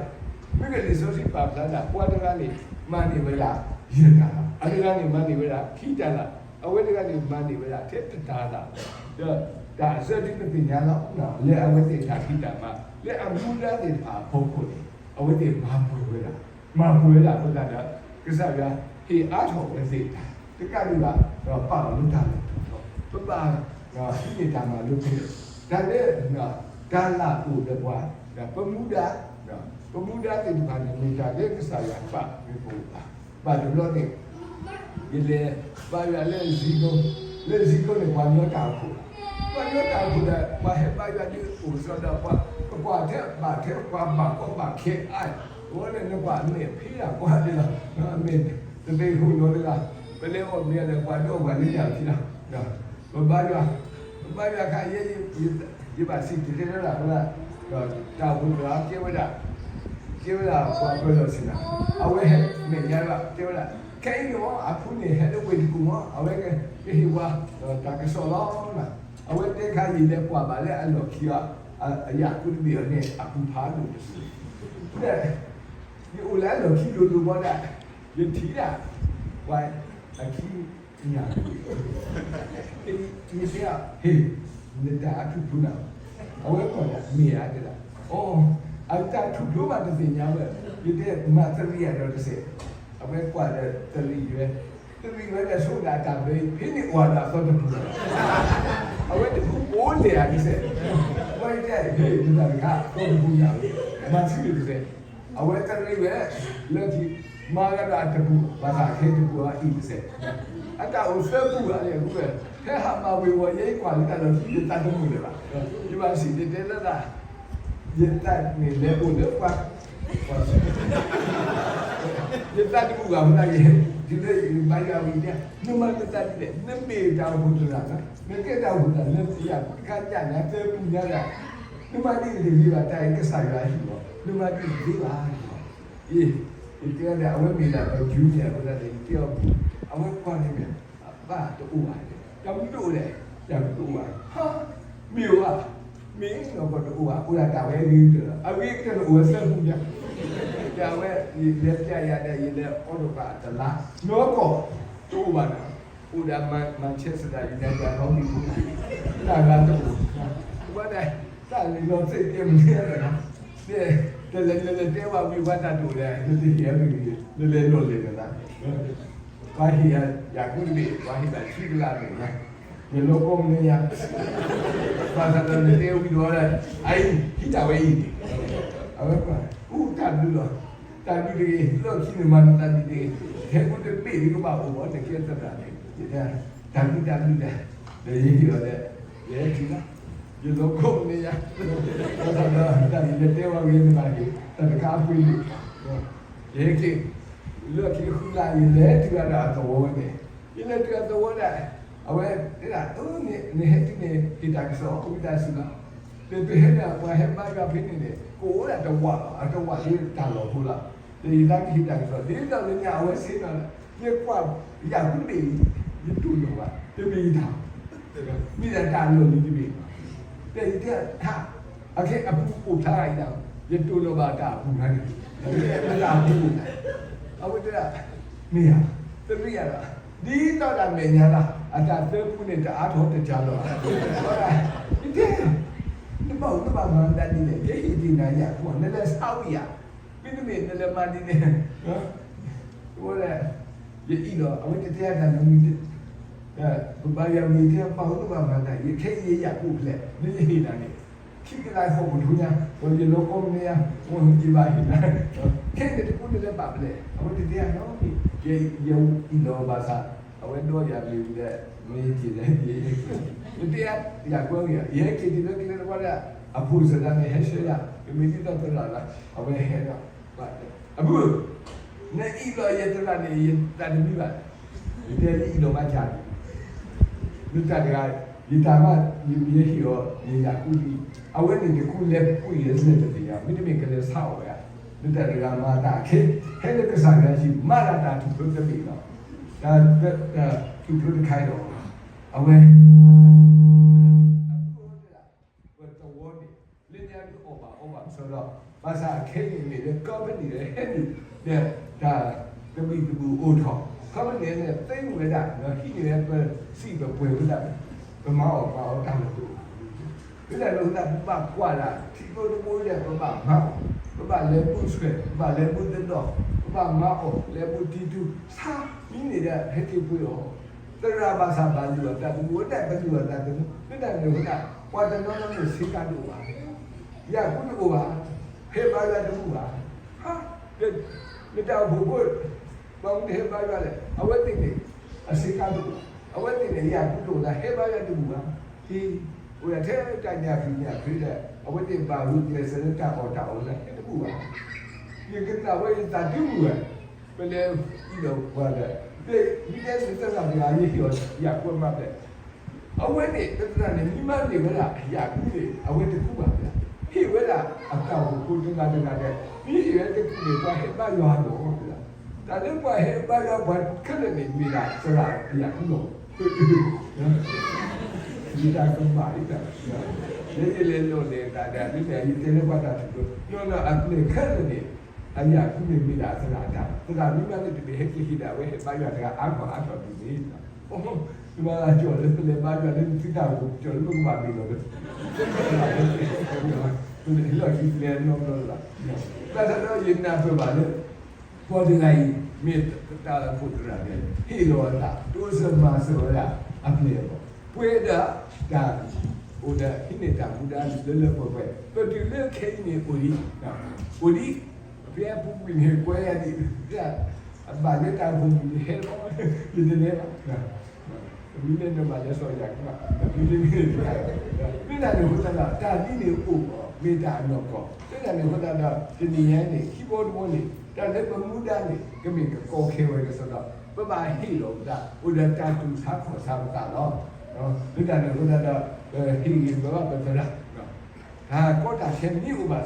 မ့ၢ်ကလံာ်စီဆှံပာ်ဖျါဒၣ် ပှၤတဂၤန့ၣ် မၤန့ၢ်ဝဲဒၣ်ယဲၢ်တၢ်လၢ်, အတဂၤန့ၣ်မၤန့ၢ်ဝဲဒၣ်ခံတၢ်လၢ်, အဝဲတဂၤန့ၣ်မၤန့ၢ်ဝဲဒၣ်ထဲတတၢ်လၢ်, ဒီးတၢ်အစၢဒ်ပသ့ၣ်ညါလီၤ, လၢအဝဲသ့ၣ်တၢ်ဖံးတၢ်မၤ လၢအမူဒါသ့ၣ်တဖၣ်အဖီခိၣ်န့ၣ် အဝဲသ့ၣ်မၤပှဲၤဝဲဒၣ်, မၤပှဲၤဝဲဒၣ်အဃိသတးဒီး ကစၢ်ယွၤဟ့ၣ်အါထီၣ်ဝဲသ့ၣ်တၢ် တကးဒံးဘၣ် ဒီးပာ်အီၤလၢတၢ်လီၢ်ထီၣ်ထီ, ပဘၣ်ဟံးန့ၢ်တၢ်မၤလိဖဲန့ၣ်, တၢ်လၢ တၢ်လၢ်အိၣ်ဒီးပှၤ, ဒီးပမူဒါ, ပမူဒါသ့ၣ်တဖၣ်န့ၣ် မ့ၢ်တၢ်လၢကစၢ်ယွၤပာ်မ့ၢ်ပအိၣ်ဘၣ်, ဘၣ်တဘျီန့ၣ် ယလဲၤဘါယွၤလၢစံကိ, လၢစံကိန့ၣ် ပှၤညီတၢ်အိၣ်ဖှိၣ်, ပှၤညီတၢ်အိၣ်ဖှိၣ်ဒီး ပှၤဟဲဘါယွၤဒ်အိၣ်ကစီဒီးပှၤ, ပကွၢ်ထဲဘၣ်ထဲပှၤဘၣ်ကီဘၣ်ခဲအါ, အဝဲန့ၣ်နကွၢ်မဲာ်ဖံးတၢ်ကွၢ်ဒ်လီၤ, မ့ၢ်တသ့ဟိနီတဂၤ, ပလဲၤအီၣ်မ့ၤဒီးပှၤဒိးပှၤလၢတၢ်ဖံးလီၤ, ပဘါယွၤ, ပဘါယွၤခါယဲ ယဘၣ်စံၣ်တဲၤတဲလၢဒၣ်ဝဲဒၣ်, ဒီးတၢ်အိၣ်ဖှိၣ်တဂၤကဲဝဲဒၣ်, ကဲဝဲဒၣ်ပှၤပၢၤလီၢ်ဆ့ၣ်နီၤ, အဝဲဟဲမဲာ်ညါဘၣ် တဲဝဲဒၣ်, ခဲအံၤန့ၣ်မ့ၢ် အဖုန့ၣ်ဟဲလၢဝ့ၢ်တကူၣ်မ့ၢ် အဝဲကဟ့ၣ်ပှၤတၢ်ကစီၣ်လီၤ, အဝဲတဲခါယလဲၤကွၢ်ဘၣ်လၢအလီၢ်ခံအီၤ, အယၣ်ကူတဘ့ၣ်အီၤန့ၣ် အပူၤဖးဒိၣ်တစူၢ်, ယအိၣ်လၢအလီၢ်ခံလိၤလိၤဘီဒၣ်, ယထံၣ်ဒၣ် ပှၤအခံညၣ် ယတဲအီၤ ဟ့ၣ် နတၢ်အထူၣ်ဖျိနၤ, အဝဲကွၢ်ဒၣ်မ့ၢ်ဧါတဲဒၣ်, အီ, အတၢ်ထူၣ်ဖျိဘၣ်တသ့ၣ်ညါဝဲ, ယတဲမၤသရံးယၤဒီးတစဲး, အဝဲကွၢ်ဒီးသရံးဝဲ, သရံးဝဲဒီးဆိဒၣ်တၢ်ဘၢအံၤ ဖဲန့ၣ်အိၣ်ဒီးအသီတပူၤ, အဝဲတပူၤအိၣ်လဲၣ်ဧါတစဲး, ဝဲတဲ ဟ့ၣ် နတၢ်တခါ သီတပူၤညၣ်ဝဲ, မၤသံန့ၣ်တစဲး အဝဲသရံးဝဲ, လၢခံ မၤဂၤဒီးအတပူၤ ဘၣ်သးခဲတပူၤအံၤတစဲး, အတၢ်အိၣ်သၢပူၤဘၣ်လဲၣ်အဃိဝဲ, ဖဲဟးမၤဝ့ၤဝီၤယဲအံၤကွၢ်လၢတၢ်လီၢ်ခံယသးတမုာ်လၢၤဘၣ်, ယဘၣ်စံၣ်တဲၤတဲလၢဒၣ်, ယသးန့ၣ်လဲၤအိၣ်လၢပှၤ, ယသးတမုာ်ဘၣ်မနုၤလဲၣ်, တုၤလၢယဘါယွၤဝံၤတဲ, နမၤနသးဒ်လဲၣ်, နမ့ၢ်တၢ်အိၣ်ဖှိၣ်တဂၤ, နကဲတၢ်အိၣ်ဖှိၣ်တဂၤ လၢယၤကူတခါညၣ်န့ၣ် သၢပူၤညါဒၣ်, နမၤဒ်န့ၣ်တဂ့ၤဘၣ် တၢ်အံၤကစၢ်ယွၤဟ့ၣ်လီၤ, နမၤဒ်န့ၣ်တဂ့ၤဘၣ်, ယ, ယတဲအီၤဒီး အဝဲမ့ၢ်ဒၣ်ပ junior အဃိသတးန့ၣ် ယတဲအီၤပူၤ, အဝဲကွၢ်န့ၣ်မ့ၢ်, ဘၣ်တအိၣ်ဘၣ်, တၢ်မနုၤတအိၣ်လဲၣ်, တၢ်မနုၤတအိၣ်ဘၣ်, ဟါ, မ့ၢ်ဧါ, မ့ၢ်နီၢ်ကီၢ်တအိၣ်ဘၣ်, အိၣ်ဒၣ်တၢ်ဝဲအဂ့ၤကတၢၢ်လီၤ, အဂ့ၤကတၢၢ်န့ၣ်အိၣ်ဝဲသၢပူၤညါ, ဒီးအဝဲ ယလဲၤပျးယၤဒီး ယလဲၤအီၣ်တကၣ်တလါ, နီၢ်ကီၢ်တအိၣ်ဘၣ်န့ၣ်, အိၣ်ဒၣ် Manchester United ဟီၣ်ကံၢ်ပူၤ, တၢ်ဂၤတအိၣ်, ဝဲဒၣ် တၢ်လံၤလီၤသ့ၣ်တဲမနုၤလဲၣ်, တဲလဲၤလဲၤလဲၤတဲဘၣ်ဝံၤဝဲတၢ်တအိၣ်လဲၣ်, နတဟ့ၣ်အဂ့ၢ်ဂ့ၤ, နလဲၤလီၢ်လဲၢ်နသး, ပှၤဟ့ၣ်ယၤ ယၤကူတဘ့ၣ် ပှၤဟ့ၣ်ဘၣ်ခံကလးန့ၣ်, ယလီၤကီမ့ၢ်ယၤ, ဘၣ်ဆၣ်ဒီးနတဲဝံၤဒီး, အအံၤ ဟံးတၢ်ဝဲအံၤန့ၣ်, အဝဲကွၢ်, အိၣ်တၢ်ဘျုးလီၤ, တၢ်ဘျုးတဂ့ၤ, လီၢ်ခံန့ၣ်မၤနသးဒ်တဂ့ၤ, ဟဲကူတဘ့ၣ်ဒ်ကဘၣ်အိၣ်ဘၣ် နကဲသရၣ်န့ၣ်, ယတဲ, တၢ်ဘျုးတၢ်ဘျုးတၢ်, ဒီးယဟ့ၣ်အီၤဒီး, ယဟဲတုၤလီၤ, ယလီၤကီမ့ၢ်ယၤ, ဘၣ်ဆၣ်ဒီး တၢ်န့ၣ်ယတဲဝဲဂ့ၤန့ၣ်ဘၣ်ဂ့ၤ, တၢ်တခါအပှ့ၤန့ၣ်, ယဟဲက့ၤ, လၢခံဃုလါ ယလဲၤတုၤအဒီးအသဝီန့ၣ်, ယလဲၤတုၤအသဝီဒၣ်, အဝဲတဲဒၣ် နဟဲတုၤန့ၣ် ဟ့ၣ်တၢ်ကစီၣ် ဝံသးစူၤလီၤ, ဒီးပဟဲန့ၣ် ပှၤဟဲဘါယွၤဖဲန့ၣ်န့ၣ် ကအိၣ်ဒၣ်တဝာ်လီၤ, အတဝာ်လၢတၢ်လီၢ်ဖိလီၤ. ဒီးယတၢ်ကဟ့ၣ်တၢ်ကစီၣ် ဒ်သိးလၢညါအဝဲစ့ၢ်ကီးလၢ ယကွၢ်ယၢ်ကူၣ်တဘ့ၣ်အံၤ ယတူၢ်လိာ်ဘၣ် တမ့ၢ်ယတၢ် မ့ၢ်ဒၣ်တၢ်လီၢ်လံၤတဘ့ၣ်လီၤ. ဒီးယတဲထါ အခဲအပူၤအိၣ်ဖျါအံၤဒၣ် ယတူၢ်လိာ်ဘၣ်တၢ်အပူၤခါန့ၣ် တၢ်အပူၤအိၣ်ဖျါ အဝဲတဲဒၣ် မ့ၢ်ဧါ, တရံးယၤဒီး ဒ်သိးဒၣ်မဲာ်ညါလၢ အတၢ်သၢပူန့ၣ် တအါထီၣ်တကၤလီၤ. ယတဲ နဘၣ်အိၣ်နဘၣ်မၤဒ်န့ၣ် ယဟ့ၣ်ဒံးနၤယၤခိၣ် နလဲၤဆါဝံၤဧါ, မ့တမ့ၢ်နလဲၤမၤဒ်န့ၣ် ဝဲ ယအံၤဒီး အဝဲတတဲအတၢ်နီတမံၤ ပဘါယွၤမ့ၢ်တဲ ဘၣ်အိၣ်နဘၣ်မၤဒ် ယခဲအံၤယယၤခိၣ်ဖျဲး မ့ၢ်ယဟ့ၣ်နၤန့ၣ် ခံကလးဃီပထူညါ ဒီးယလီၤကီမနုၤညါ ယဘၣ်ဟ့ၣ်နၤ ခဲအံၤန့ၣ်တကူနလဲၤဘၣ်ဖဲလဲၣ် အဝဲတတဲအနီတမံၤ ယအံၤလီၤဘၣ်ဆၣ် အဝဲဒီးယၤမ့ၢ်ဝံၤဒီး မ့ၢ်ယက့ၤလဲၣ် ယတဲယၤကွဲဂ့ၤ ယဟဲက့ၤတုၤလၢကျဲတဝီဒၣ် အဖိစၢၤဒၣ်န့ၣ် ဟဲဆှၢယၤ ကမ့ၢ်ဒ်သိးသရၣ်လီၤ အဝဲဟဲဒီး အပုၢ် နအံၤလီၤယသရၣ်န့ၣ် ယသးတမံဘၣ်, ယတဲလၢအံၤလီၤဘၣ်ကၢ် နတၢ်တဂၤ ယတၢ်မ့ၢ် ယဟ့ၣ်အီၤ ယယၤကူၣ်လံ, အဝဲန့ၣ်တကူလဲၤကွံာ်ယဲၢ်စလဲၣ်တသ့ၣ်ညါ မ့တမ့ၢ်ကလဲၤဆါအီၤဝဲဧါ, နတၢ်တဂၤမၤတၢ်ခဲ ဟဲလၢကစၢ်ယွၤဟံၣ် မၤဒၣ်တၢ်ထူၣ်ဖျိတဘ့ၣ်လီၤ, တၢ်ထူၣ်ဖျိတခါအံၤဒီး အဝဲ ပတဝီန့ၣ် လၢညါဒုးအီၣ်ဘၣ်အီဘၣ်ကစီဒီး ဘၣ်ဆၣ်ခဲအံၤန့ၣ်လၢ company လၢဟဲနုာ်ဒီး တၢ်သဘံၣ်သဘုၣ်အိၣ်ထီၣ် company န့ၣ် သ့ဝဲဒၣ် ဟံးန့ၢ်ဝဲပစံးပပှဲၤဝဲဒၣ် ပမၤအီၣ်မၤအီတၢ်လီၢ်တအိၣ်ဘၣ်, လၢတၢ်လၢပဘၣ်ကွၢ်ဒၣ် ထံကျိတဘိဒီး ပဘၣ်မၤအီၣ် ပဘၣ်လဲၤဘူၣ်ဆွဲး ပဘၣ်လဲၤဘူၣ်သဒီၣ် ပဘၣ်မၤအီၣ် လဲၤဘူၣ်တံၤတူ ဆါမံန့ၣ်ဒီး ဟဲက့ၤပှ့ၤအီၤ သရၣ်ဘၣ်ဆၣ်ဘၣ်လုၢ်အီၣ်တၢ်သမူ ဝဲဒၣ်ပလုၢ်အီၣ်တၢ်သမူ လၢတၢ်န့ၣ်ဝဲဒၣ် ပှၤတနီၤနီၤန့ၣ်ဆ့ကၤတအိၣ်ဘၣ်, ယၤကူတအိၣ်ဘၣ်, ဟဲဘါယွၤတဘူၣ်ဘၣ်, ဟါ, နတၢ်အိၣ်ဖှိၣ်ဖိ ဘၣ်မနုၤတဟဲဘါယွၤလဲၣ်, အဝဲသ့ၣ်န့ၣ် အဆ့ကၤတအိၣ်ဘၣ်, အဝဲသ့ၣ်န့ၣ် ယၤကူတအိၣ်ဘၣ် ဟဲဘါယွၤတဘူၣ်ဘၣ်, ဟ့, အိၣ်ဒၣ်ထဲတၢ်ညၣ်ဖံးညၣ်ဖုးဒီး အဝဲသ့ၣ်ဘၣ်ဂုာ်ကျဲးစၢးလၢတၢ်အီၣ်တၢ်အီလၢဟဲတဘူၣ်ဘၣ်, ယကနၣ်ဝဲယသးဒုးမုာ်ဝဲ ပလဲၤအံၤဒီးပှၤဒီး မ့ၢ်တဲလၢသရၣ်တဂၤ ယဟ့ၣ်အီၤယၤကွဲမးဖဲ အဝဲန့ၣ် ပသရၣ်န့ၣ် မ့ၢ်မၤန့ၢ်ဝဲဒၣ်ယၤကူန့ၣ် အဝဲတကူဘၣ်, ဟ့ၣ်ဝဲဒၣ်အတၢ်အိၣ်ဖှိၣ်ဖိတဂၤတဂၤဒီး မ့ၢ်ဟ့ၣ်ဝဲတကူန့ၣ် ပှၤဟဲဘါယွၤလီၤ, တၢ်လၢပှၤဟဲဘါယွၤပှၤခဲလၢာ်န့ၣ် မ့ၢ်ဒၣ်သရၣ်ယၤကူလီၤ ယတၢ်ကမၣ်အံၤတၢ်, လၢယလဲၤလီၤလဲၤတၢ်ဒၣ် မ့ၢ်ယတဲလၢပှၤတၢ်ထူၣ်ဖျိ နီၢ်နီၢ်အပျဲၢ်ခဲလၢာ်န့ၣ် အယၤကူန့ၣ်မ့ၢ်ဒၣ်သရၣ်တၢ်, သရၣ်မ့ၢ်မၤန့ၣ်တမ့ၢ်ဟဲက့ၤဟ့ၣ်ဒၣ်ဝဲ ဟဲဘါယွၤတဂၤအါထီၣ်အါထီၣ်ဒ်န့ၣ်လီၤ, နမၤလၢကၠီၣ်လၢပလဲၤဘါယွၤလၢနသုတၢ်အိၣ်ဖှိၣ် ကၠီၣ်လၢပကဘၣ်မ့ၢ်လီၤလၢ လၢဟ့ၣ်လီၤဟံၣ်လဲၤနီတဘျီလၢၤဘၣ်, ဘၣ်ဆၣ်ဒီးယနၢ်ပၢၢ်ဘၣ်လၢ ပှၤတဂၤအံၤ မ့ၢ်တၢ်အိၣ်ဖှိၣ်သရၣ်န့ၣ် ဟ့ၣ်လီၤအသး တိစၢၤမၤစၢၤဝဲဒၣ်အပျဲၢ်အဘီၣ် ပှဲၤဒီးတၢ်အိၣ်ဒီးဟံးန့ၢ်တၢ်မူဒါလၢလၢပှဲၤပှဲၤ ပတုၤလၢခဲအံၤန့ၣ်အိၣ်ဒံး, အိၣ်ဒံး, ဖဲအပူၤကွံာ်န့ၣ် ကွဲယၤဒံး, အဘၣ်လၢတၢ်အိၣ်ဖှိၣ်ပူၤန့ၣ် ဟဲလီၤ ယတလဲၤဘၣ် မ့ၢ်လဲၤနဘၣ်လဲၤစီၤယၤကမၣ် မ့ၢ်တမ့ၢ်တခါ မ့ၢ်ဒၣ်န့ၣ်အဃိသတးဒီး တၢ်ဒ်န့ၣ်အိၣ် မ့ၢ်တၢ်အနီၢ်ကီၢ် မ့ၢ်ဒၣ်န့ၣ်အဃိသတးဒီး တနံၤညါအံၤန့ၣ် ခံဘီတဘီန့ၣ် တၢ်လၢပမူဒါန့ၣ် ကမ့ၢ်ကကီခဲဝဲကစီဒီ ပဘၣ်ဟ့ၣ်လီၤပသး အိၣ်ဒီးတၢ်တူၢ်ဆါခီၣ်ဆါပသးလီၤ. မ့ၢ်ဒၣ်န့ၣ်အဃိသတးဒီး ပဟ့ၣ်ဂံၢ်ဘါဘၣ်ပသရၣ် တၢ်ကီတၢ်ခဲမ့ၢ်အိၣ်ဘၣ်ဆၣ်ဒီး နဘၣ်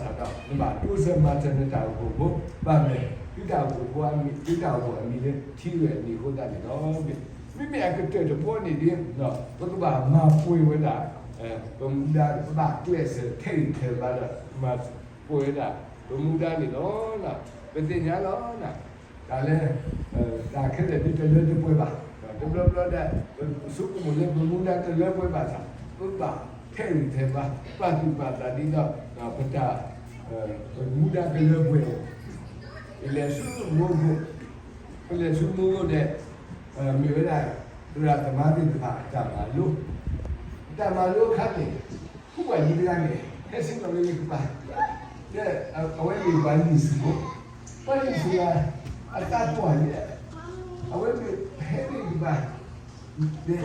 တိစၢၤမၤစၢၤနတၢ်အိၣ်ဖှိၣ်ဖိ ဘၣ်မနုၤ သုတၢ်အိၣ်ဖှိၣ်ဖိအမံၤ သုတၢ်အိၣ်ဖှိၣ်အမံၤလၢထံဂဲၤန့ၣ်အဃိသတးန့ၣ်လီၤ. မ့မ့ၢ်အကတၢၢ်တဘီန့ၣ်ဒီး ပကဘၣ်မၤပှဲၤဝဲဒၣ် ပမူဒါ ပဘၣ်ကျဲးစၢးထဲးဂံၢ်ထဲးဘါဒီး မၤပှဲၤဝဲဒၣ် ပမူဒါန့ၣ်လီၤ. ပသ့ၣ်ညါလီၤ တၢ်လၢ တၢ်ခဲလၢာ်ဒ်တလၢတပှဲၤဘၣ်, တဘျီဘျီဒၣ် ပဆိကမိၣ်လၢပမူဒါတလၢပှဲၤဘၣ်ဆၣ် ပဘၣ်ထဲးဂံၢ်ထဲးဘါ ပာ်သူၣ်ပာ်သးဒ်သိး ပတၢ် ပမူဒါကလၢပှဲၤ ပလဲၤဆူမူခိၣ်, ပလဲၤဆူမူခိၣ်ဒီး မ့ၢ်ဝဲဒၣ် သရၣ်သမါသ့ၣ်တဖၣ်အတၢ်မၤလိ, တၢ်မၤလိအခါန့ၣ် ဖုပှၢ်လံၤတဂၤန့ၣ် ဟဲဆ့ၣ်နီၤလၢယကပၤ, ဒီးအဝဲမ့ၢ်ပှၤလံၣ်ဆူၣ်ဖိ, ပှၤလံၣ်ဆူၣ်ဂၤ အသးပှၢ်န့ၣ် အဝဲမ့ၢ်ဟဲလၢယကပၤ ဒီး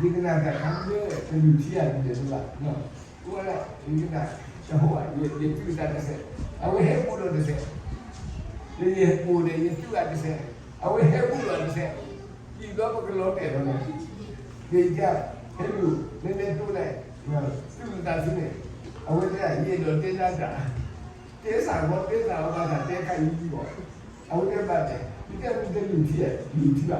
ယကနၣ်တၢ်ခါလၢတလူၢ်ထံအဒုးလဲၤတဘၣ်, အဝဲဒၣ် ယကနၣ်တဟီၣ်ဘၣ် ယတုၤသးတစဲး, အဝဲဟဲဘူးဒီးတစဲး, ဒီးယဟဲဘူးဒီးယတုၤသးတစဲး, အဝဲဟဲဘူးဒီးတစဲး, ယံာ်ဘျီပကလီၤတဲာ်လီၤန့ၣ်, ဒီးယကဟဲလူၤ နလဲၤတိၤလဲၣ်, တုၤသးဆူန့ၣ် အဝဲတဲဒၣ် ယအဲၣ်ဒိးတဲနၤတၢ်, တဲစ့ၢ်ကီး တဲစ့ၢ်ကီးဘၣ်ဆၣ် တဲခါအံၤလံအီၤ, အဝဲတဲဘၣ်န့ၣ် နတဲမ့ၢ်တလုၢ်ထံဧါ, လုၢ်ထံဘၣ်,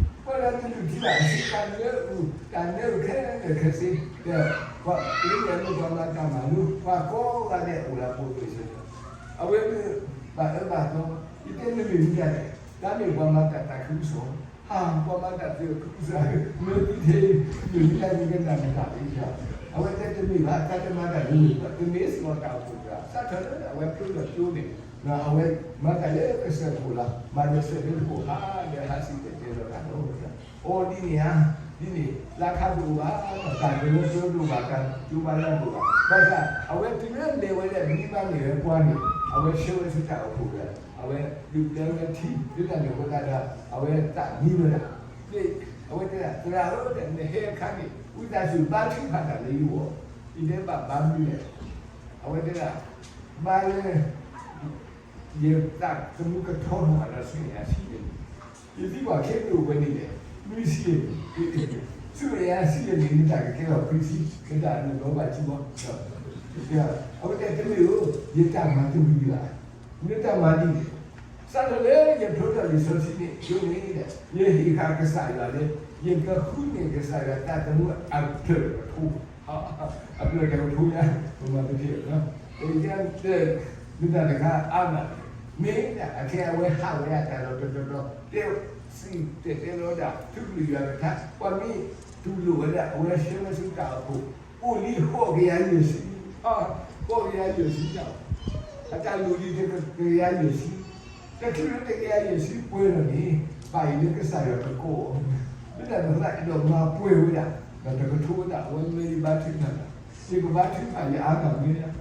ပှၤလၢတလုၢ်ထံဘၣ် တၢ်နၢအုၣ်, တၢ်နၢအုၣ်ခဲလၢာ်ခဲဆ့, ပှၤလၢအမ့ၢ်ပှၤမၤတၢ်မၤလိ ပှၤကိးဂၤဒဲးအိၣ်လၢအပူၤကွံာ်စ့ၢ်ကီး, အဝဲမ့ၢ်ဘၣ်အၢဘၣ်သီ, ယတဲနမ့ၢ်မနုၤလဲၣ်, တၢ်မ့ၢ်ပှၤမၤတၢ်သးခုကစီၣ် ဟး ပှၤမၤတၢ်သးခုကစီၣ် မ့ၢ်သ့ မ့ၢ်မနုၤလဲၣ် နကနၣ်နတၢ်သ့, အဝဲတဲတမ့ၢ်ဘၣ် တၢ်တမၤတၢ်န့ၣ် ပမ့ၢ်စ့ၢ်ကီးတၢ်အိၣ်ဖှိၣ်တဂၤ စးထီၣ်လၢအဝဲဖျိလီၤကၠိန့ၣ် အဝဲမၤတၢ်လၢကစၢၢ်ခိၣ်လီၤ, မၤလၢကစၢၢ်ခိၣ်ဟးဒီးဟးစံၣ်တဲၤတဲလီၤတၢ်လီၤ, အိၣ်ဒ်န့ၣ်ဧါ, ဒ်န့ၣ် လၢခါတအိၣ်ဘၣ်, တၢ်ကလၢပျၢတအိၣ်ဘၣ်, တၢ်ကၠိဘၣ်လၢတအိၣ်ဘၣ်, ဘၣ်ဆၣ် အဝဲတုၤလၢလဲၤဝဲလၢမံဘါန့ၣ်ဝဲပှၤန့ၣ် အဝဲဆှၢဝဲဆူတၢ်အိၣ်ဖှိၣ်ဝဲဒၣ်, အဝဲဒုးပျၢဝဲထံ ဒ်န့ၣ်အဃိသတးဒီး အဝဲသးမံဝဲဒၣ်, အဝဲတဲဒၣ် သရၣ်ဧၢ နဟဲအခါန့ၣ် ဝံသးစူၤဘါထုကဖၣ်တၢ်လၢယဂီၢ်, ယတဲဘၣ်ဘါမနုၤလဲၣ်, အဝဲတဲဒၣ် ဘါလၢ ယသးသမူကထီထီၣ်ဘၣ်ဒီးဆူညါဆံးန့ၣ်, ယသံကွၢ်ခဲမ့ၢ်အိၣ်ဝဲန့ၣ်လဲၣ်, နွံဆံန့ၣ်, ဆူညါဆံးန့ၣ် နတၢ်ကကဲထီၣ်ခွံဆံ, နတၢ်နဘၣ်ဘၣ်ထံဘီ, အဝဲတဲတမ့ၢ်ဧိၤ, ယတၢ်မၤတဝံၤဘၣ်, နတၢ်မၤဒ်လဲၣ်, စးထီၣ်လၢယဖျိထီၣ်လံာ်စီဆှံန့ၣ် ယိန့ၣ် ယဟ့ၣ်ဃာ်ကစၢ်ယွၤလၢ ယကဃုန့ၢ်ကစၢ်ယွၤတၢ်သမူအဖျၢၣ်တကထိ အဖျၢၣ်တကထိညါ ပမၤတထံၣ်လီၤ, မ့ၢ်တၢ်တခါအါမး, မ့ၢ်အခဲအံၤအဝဲဟးဝဲဒၣ်တၢ်လီၢ်တတီၤတီၤ တဲစံၣ်တဲၤတဲလီၤဝဲဒၣ် ထုကလုၢ်ယွၤကထါ ပှၤမ့ၢ်တူၢ်လိာ်ဝဲဒၣ် အဝဲဆှၢဝဲဆူတၢ်အိၣ်ဖှိၣ် အိၣ်လံဃိးကယၤယဲၢ်ဆံ, ဃိးကယၤယဲၢ်ဆံညါ, အတၢ်လိၣ်ဒံးတကယၤယဲၢ်ဆံ တချုးလၢတကယၤယဲၢ်ဆံပှဲၤလီၤန့ၣ် ဘၣ်အံၤလၢကစၢ်ယွၤကကိးအီၤ, မ့ၢ်တၢ်တဖၣ်အဲၣ်ဒိးမၤပှဲၤဝဲဒၣ် ဒီးတကထိဝဲဒၣ် အဝဲမ့ၢ်ယဘါထုကဖၣ်တၢ်, ယကဘါထုကဖၣ်ယအါမးမ့ၢ်ဒၣ်,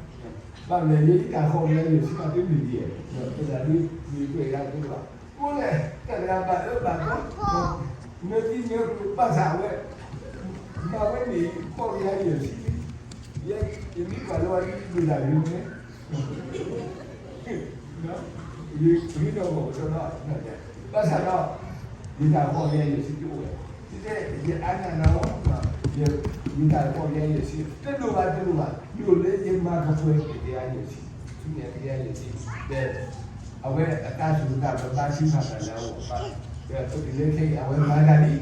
ဘၣ်မနုၤလဲၣ် ယတၢ်ဃိးကယၤယဲၢ်ဆံမးတမ့ၢ်ဒ်လဲၣ်, ပသးဒ်မ့ၢ်ပှဲၤဂၤတအိၣ်ဘၣ်, အဃိလဲၣ် တၢ်တဂၤဘၣ်အၢဘၣ်သီ, နၢသံနၢကျိၤဘၣ်ဆၣ်ဝဲ မၤဝဲန့ၣ် ဃိးကယၤယဲၢ်ဆံလံ, ယမ့ၢ်ကွၢ်လီၤဝဲဒ်ယဒိၣ်တၢ်ဂ့ၤန့ၣ် ယဂ့ၤထီၣ်ဂီၢ်ကစီဒီ, ဘၣ်ဆၣ်ဒီး ယတၢ်ဃိးကယၤယဲၢ်ဆံတအိၣ်ဝဲ, ယတဲ ယအါညါနၤလီၤ, ယတၢ်ဃိးကယၤယဲၢ်ဆံ တလိၣ်ဘၣ်တလိၣ်ဘၣ်, လိၣ်လၢယမၤကပှဲၤတကယၤယဲၢ်ဆံ, ဆူမဲာ်တကယၤယဲၢ်ဆံ, ဒီး အဝဲအတၢ်စူၢ်တၢ်နာ်ဘါထုကဖၣ်တၢ်လၢအဂီၢ်ဘၣ်, ဒီးပတုၤလၢခဲအံၤ အဝဲမၤတၢ်လံ, ပသံဒံး, ပသံစံးသ့တဘၣ်, ဘၣ်ဆၣ်ခဲကသံဒံး, မ့ၢ်တၢ်န့ၣ်အ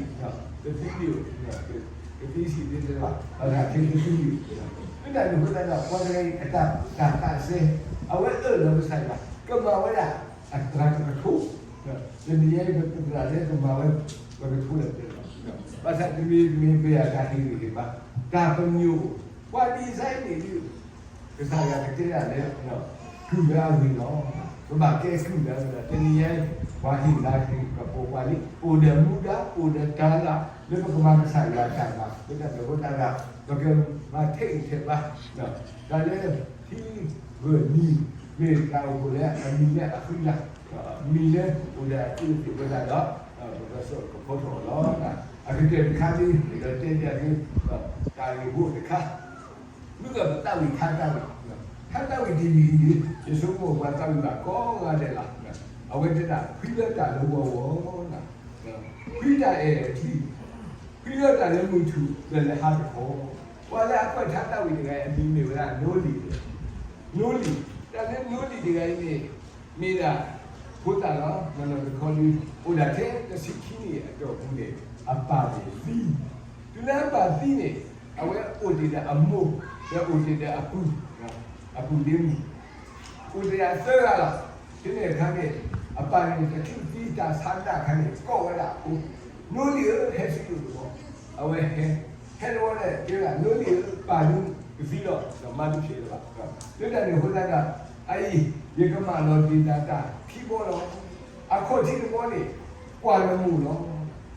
ဃိသတးဒီး ပှၤတဂၤအံၤအတၢ်သးစဲ အဝဲအၢၣ်လီၤကစၢ်ယွၤ ကမၤဝဲဒၣ် အတြၢ်တကထိ, တနံၤညါအံၤ ပသရၣ်လၢကမၤဝဲ ပကထိလၢာ်ပတဲလီၤ, ဘၣ်ဆၣ်တမံၤမံၤပယၤတၢ်ဟ့ၣ်ဂံၢ်ဟ့ၣ်ဘါ, တၢ်ပညိၣ်, ပှၤ design န့ၣ်ဒ် ကစၢ်ယွၤကတဲဒၣ်လၢ ကုၢ်လၢအဂ့ၤလီၤ, ပဘၣ်ကဲကုၢ်လၢအဂ့ၤလီၤ, တနံၤညါအံၤ ပှၤဟ့ၣ်လၤဟ့ၣ်ကပီၤပှၤလံ, အိၣ်ဒီးမူဒါ အိၣ်ဒီးတၢ်လၢ လၢပကမၤကစၢ်ယွၤအတၢ်မၤ, လၢတၢ်န့ၣ်အဃိသတးဒီး ပကမၤထဲအံၤထဲဘါ တၢ်လၢ ထံဂၢၢ်နံၤ မ့ၢ်တၢ်အိၣ်ဖှိၣ်လၢအမံၤလၢအဃံလၤ, မံၤလၢအိၣ်ဒီးအစုအသ့ၣ်အဃိသတးဒီး ပကစိာ်ကဖီထီၣ်အီၤလီၤ. အကတၢၢ်တခါဒ် အဲၣ်ဒိးတဲဒ်အံၤ, တၢ်ဂ့ၢ်ဖိတခါ, မုၢ်ဂီၤပသးဝံၣ်ထါသးဝံၣ်, ထါသးဝံၣ်တယံၤအံၤန့ၣ် ယဆိကမိၣ်ပှၤသးဝံၣ်ဘၣ်ကိးဂၤဒဲးလီၤ. အဝဲတဲဒၣ် ဖှံလၢတၢ်လၢဝီဝီ, ဖှံတၢ်အဲၣ်အထံ, ဖှံလၢတၢ်လၢမုၢ်ထူၣ်ဒီးလၢဟါတခီ, ပှၤလၢအကွၢ်ထါသးဝံၣ်တဂၤအံၤ အမံၤမ့ၢ်ဝဲဒၣ် နိလံၤ, နိလံၤ, တၢ်လၢနိလံၤတဂၤအံၤန့ၣ် မ့ၢ်ဒၣ် ဖိသၣ်လီၤ, နီၢ်နီၢ်တခီလံ, အိၣ်ဒၣ်ထဲတဆံခံနံၣ်အတီၢ်ပူၤန့ၣ် အပၢ်န့ၣ်သံ, တုၤလၢအပၢ်သံန့ၣ် အဝဲအိၣ်တ့ၢ်ဒီးအမိၢ်, ဒီးအိၣ်တ့ၢ်ဒီးအပုၢ်, အပုၢ်ဒ့မုၣ်, အိၣ်တ့ၢ်ဒီးသၢဂၤလီၤ. ဖဲန့ၣ်အခါန့ၣ် အပၢ်န့ၣ် တချုးသံတၢ်ဆါတၢ်အခါန့ၣ် ကိးဝဲဒၣ်အဖိ, နိလံၤဧၢ ဟဲဆူယအိၣ်တဘျီ, အဝဲဟဲ, ဟဲတဘျီန့ၣ် တဲဝဲဒၣ် နိလံၤဧၢ ပၢ်ဒုးကသံလီၤ, ဒီးမၤတဖျဲးလၢၤဘၣ်, လၢတၢ်န့ၣ်အဃိသတးဒီး အအံၤ ယကမၢလီၤတ့ၢ်တၢ်တၢ်ခံဘီလီၤ. အခီၣ်ထံးတဘီန့ၣ် ကွၢ်နမိၢ်လီၤ,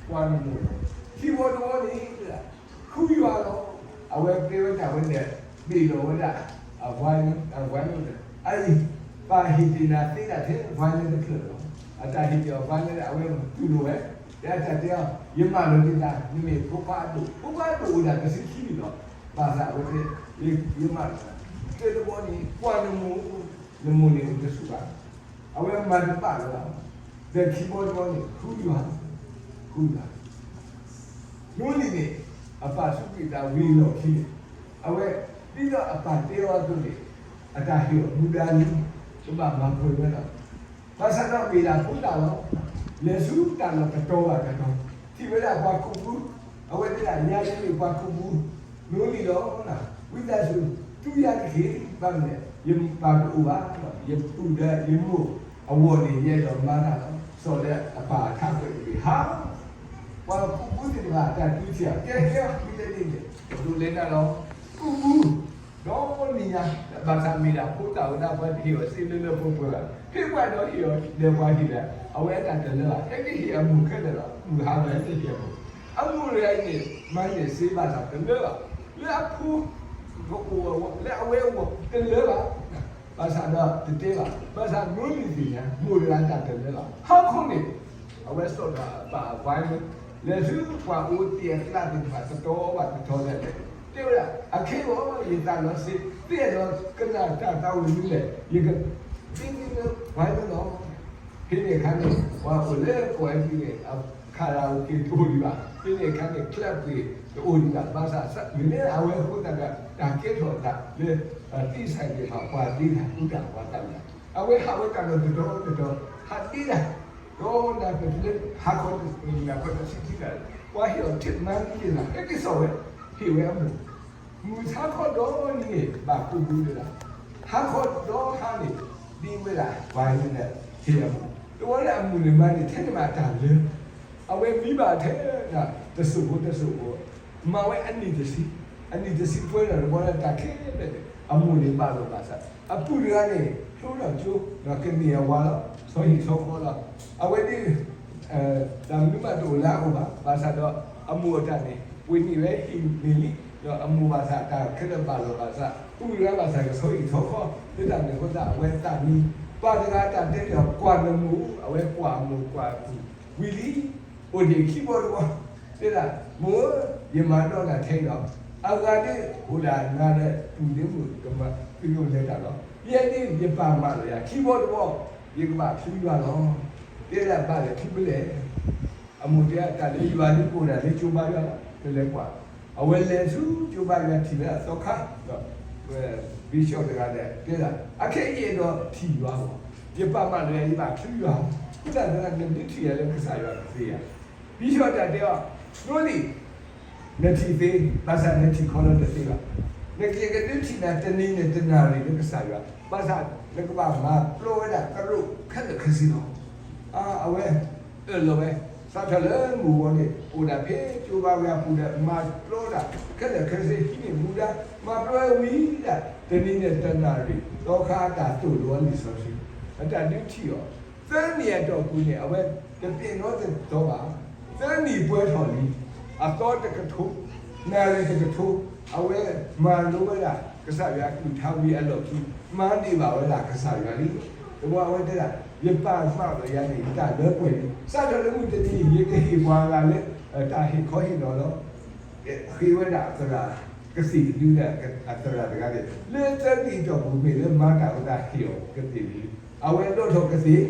ကွၢ်နမိၢ်လီၤ. ခံဘီတဘီန့ၣ် ဃုယွၤလီၤ. အဝဲတဲဝဲဒၣ်ဝဲန့ၣ် ဘ့ၣ်လီၤဝဲဒၣ် အဝဲန့ၣ်, အဝဲန့ၣ်, အအံၤ ပၢ်ဟ့ၣ်တ့ၢ်နၤသ့ဒၣ်ထဲ ဝဲန့ၣ်တဖျၢၣ်လီၤ. အတၢ်ဟ့ၣ်တ့ၢ်အဝဲန့ၣ် အဝဲတူၢ်လိာ်ဝဲ, ဒီးအတၢ်တဲအီၤ ယမၢလီၤတ့ၢ်နၤ, နမ့ၢ်ဖိခွါအဒိၣ်, ဖိခွါအဒိၣ်အိၣ်ဒၣ်တဆံခံနံၣ်လီၤ. ဘၣ်ဆၣ်အဝဲတဲ ယမၢလီၤတ့ၢ်နၤ, သၢတဘီန့ၣ် ကွၢ်နမိၢ်, နမိၢ်န့ၣ်အိၣ်တဆူၣ်ဘၣ် အဝဲမၤတဘၣ်လၢၤဘၣ်, ဒီးခံဘီတဘီန့ၣ် ဃုယွၤ, ဃုယွၤ, နိလံၤန့ၣ် အပၢ်စူးကွံာ်သးဝံၤအလီၢ်ခံန့ၣ် အဝဲ ဒ် ဒ်သိးအပၢ်တဲအီၤအသိးန့ၣ်, အတၢ်ဟ့ၣ်အီၤမူဒါလံ, ကဘၣ်မၤပှဲၤဝဲလီၤ. ဘၣ်ဆၣ်ဒီးမ့ၢ်ဒၣ်ဖိသၣ်လီၤ. လဲၤဆူတၢ်လီၢ်တတီၤဘၣ်တတီၤ, ထံၣ်ဝဲဒၣ်ပှၤကူးဘူး, အဝဲသ့ၣ်ညါလၢန့ၣ်ပှၤကူးဘူး, နိလံၤလီၤ. ဝံသးစူၤ, တူၢ်ယၤတက့ၢ်, ဘၣ်မနုၤလဲၣ်, ယပၢ်တအိၣ်ဘၣ်, ယပုၢ်ဒီးယမိၢ်အဂီၢ်န့ၣ် ယအဲၣ်ဒိးမၤတၢ်လီၤ. စီၤလၢအပၢ်အထးကွဲးတဂ့ၤ, ဟါ ပှၤကူးဘူးသ့ၣ်တဖၣ်အတၢ်တူၢ်ထံၣ်အီၤ, ကဲဟဲအီၤမ့ၢ်တန့ၢ်န့ၣ်, ဒိးလဲၤနၤလီၤ. ကူးဘူး, ဒီးနံၤညါ, ဘၣ်ဆၣ်မ့ၢ်ဒၣ်ဖိသၣ်ဝဲဒၣ်ပှၤတဟ့ၣ်အီၤစ့လၢလၢပှဲၤပှဲၤဘၣ်, ဟ့ၣ်ပှၤဒီးဟ့ၣ်အီၤဒီးပှၤဟ့ၣ်ဒီး, အဝဲအတၢ်တလၢဘၣ်, ဟဲက့ၤဟ့ၣ်အမိၢ်ခဲလၢာ်လီၤ. မုၢ်ဟါလီၤဟဲက့ၤဟ့ၣ်အမိၢ်, အမိၢ်တဂၤအံၤန့ၣ် မၤန့ၢ်စ့ဘၣ်ဆၣ်တလၢဘၣ်, လၢအဖိ ကအိၣ်အဂီၢ်, လၢအဝဲအဂီၢ်တလၢဘၣ်. ဘၣ်ဆၣ်ဒီးတတဲဘၣ်, ဘၣ်ဆၣ်မိၢ်လံၤသ့ၣ်ညါ, မိၢ်တဂၤတၢ်တလၢဘၣ်. ဟါခီန့ၣ်, အဝဲစိာ်ဒီးအပၢ်အဝဲန့ၣ်, လဲၤဆူပှၤအိၣ်တ့ၢ်အကျးသ့ၣ်တဖၣ်တတီၤဘၣ်တတီၤလဲၣ်န့ၣ်, တဲဝဲဒၣ်, အခဲအံၤ ယသးလီၤစ့, သ့ၣ်အဲၣ်ဒိးကနၣ်တၢ်သးဝံၣ်မနုၤလဲၣ်, ယကသ့န့ၢ်လၢပှၤလၢလီၤ. ဖဲန့ၣ်အခါန့ၣ် ပှၤအိၣ်လၢကီၢ်အဲကလံးန့ၣ် အခးရၤအိၣ်က့ၤတအိၣ်ဒံးဘၣ်, ဖဲန့ၣ်အခါန့ၣ် ကျးပှ့ၤတအိၣ်ဒံးဘၣ်, ဘၣ်ဆၣ်မ့ၢ်လၢအဝဲအဃိသတးဒီး တၢ်ကဲထီၣ်အသးလၢ သ့ၣ်စဲးသ့ၣ်တဖၣ် ပှၤသ့တၢ်ကူတၢ်ပှၤသးဝံၣ်, အဝဲဟးဝဲတၢ်လီၢ်တတီၤတတီၤ, ဟးသ့တၢ်, ဒီးနၢ်ပၢၢ်တုၤလၢဟါခီတနံၤနံၤခီတဆံခံနၣ်ရံၣ်, ပှၤဟ့ၣ်အီၤထံၣ်မၤန့ၢ်က့ၤနၤ, ဟဲက့ၤစိာ်ဝဲ, ဟ့ၣ်ဝဲအမိၢ် မုၢ်ဆါခီဒီနံၤန့ၣ် ဘၣ်ကူးဘူးဒၣ်, ဟါခီဒီဟါန့ၣ် ဒ်ဝဲဒၣ်ပှၤန့ၣ် ဟ့ၣ်အမိၢ်, တဝီလၢအမိၢ်န့ၣ်မၤန့ၢ်ထဲန့ၣ်မးတၢ်လၢ, အဝဲမံဘၣ်ထဲဒၣ်တစိၢ်ဖိတစိၢ်ဖိ, မၤဝဲအနံၣ်တဆံ, အနံၣ်တဆံပှဲၤဒီးတဝီလၢတၢ်ခဲလၢာ်န့ၣ် အမိၢ်န့ၣ်ဘၣ်လိာ်ဘၣ်စး, အပုၢ်တဂၤန့ၣ် ဖျိထီၣ်ကၠိ, ဒီးကန့ၢ်အဝၤလီၤ, ဆီဟံၣ်ဆီဃီလီၤ, အဝဲဒၣ် တၢ်မနုၤမးတအိၣ်လၢအအိၣ်ဘၣ်, ဘၣ်ဆၣ်ဒီးအမိၢ်အတၢ်န့ၣ် ပှ့ၤန့ၢ်ဝဲဟံၣ်န့ၣ်လံ, ဒီးအမိၢ်ဘၣ်ဆၣ်တၢ်ခဲလၢာ်ဘၣ်လိာ်ဘၣ်စး, ပုၢ်တဂၤဘၣ်ဆၣ်ကဆီဟံၣ်ဆီဃီ, လၢတၢ်န့ၣ်အဃိသတး အဝဲသးမံ, ပၢ်တဂၤတၢ်တဲန့ၣ် ကွၢ်နမိၢ်, အဝဲကွၢ်အမိၢ်ကွၢ်အပုၢ်, ဝံၤလံ, အိၣ်ဒံးခံဘီတဘီ, တဲဒၣ်, မိၢ်ဧၢ, ယမၤဒီးနၤထဲအံၤလီၤ, အဂၤဒ်အိၣ်ဒၣ်နၤဒီးပုၢ်ဒ့မုၣ်ကမၤသုကလဲၤတၢ်လီၤ, ယဲဒၣ်ယပၢ်မၤလီၤယၤခံဘီတဘီ, ယကဘၣ်ချုးယွၤလီၤ, တဲဒၣ်ဘၣ်လဲၣ်ချုးဖဲလဲၣ် အမိၢ်တဲတၢ်လၢယွၤလၢပအိၣ်ဒၣ်လၢကၠိဘါယွၤလီၤ, နလဲၤကွၢ်, အဝဲလဲၤဆူကၠိဘါယွၤထံၣ်လၢအသီခါ, ဘံၣ်ဆှီၣ်တဂၤဒီးတဲဒၣ် အခဲအံၤယအဲၣ်ဒိးထံၣ်ယွၤလီၤ, ယပၢ်မၤလီၤယၤ ယဘၣ်ချုးယွၤ, အဃိသတးဒီးနဒုးထံၣ်ယၤလၢကစၢ်ယွၤကသ့ဧါ, ဘံၣ်ဆှီၣ်တၢ်တဲအီၤ, ဒိလံ နထံၣ်သ့, ဘၣ်ဆၣ်နထံၣ်ခီလီၤတသ့ဘၣ်, နကကဒုးထံၣ်နၤတနံၤန့ၣ်တနၣ်ရံၣ်လၢကစၢ်ယွၤ, ဘၣ်ဆၣ် နကဘၣ်မၤပျီဝဲဒၣ်ကရူၢ်ခဲလၢာ်ခဲဆ့လီၤ, အဝဲ အၢၣ်လီၤဝဲ, စးထီၣ်လၢမုၢ်ဂီၤန့ၣ် အိၣ်ဒၣ်ဖဲကၠိဘါယွၤပူၤဒီး မၤပျီဒၣ်ခဲလၢာ်ခဲဆ့ ဟံးန့ၢ်မူဒါ, မၤပျီဝဲဝံၤဒၣ် တနံၤန့ၣ်တနၣ်ရံၣ် သီခါအတၢ်သိၣ်လိအီၤလံာ်စီဆှံ, အတၢ်ဒုးထံၣ်အီၤ, သၢနံၣ်အတီၢ်ပူၤန့ၣ် အဝဲတသ့ၣ်နီတသီဘၣ်, သၢနံၣ်ပှဲၤထီၣ်လံ, အသီတကထိ, နၣ်ရံၣ်တကထိ, အဝဲမၤလိဝဲဒၣ် ကစၢ်ယွၤအကလုၢ်ကထါဝံၤအလီၢ်ခံ, မၤန့ၢ်ဘၣ်ဝဲဒၣ်ကစၢ်ယွၤလံ, တဘျီအဝဲတဲဒၣ် ယပၢ်မၤလီၤယၤန့ၣ် ယတၢ်လၢပှဲၤလံ, စးထီၣ်လၢမုၢ်တနံၤ ယကဟ့ၣ်ပှၤဂၤလၢ တၢ်ဟ့ၣ်ခီဟ့ၣ်နီၤလီၤ, ဃ့ဝဲဒၣ်အသရၣ်, ကသ့ၣ်တဒုလၢအသရၣ်တဂၤန့ၣ် လၢသၢနံၣ်အတီၢ်ပူၤ မ့ၢ်လၢမၤတၢ်အဃိသတးဟ့ၣ်အီၤကသ့ၣ်တဒု, အဝဲဒိးထီၣ်ကသ့ၣ်,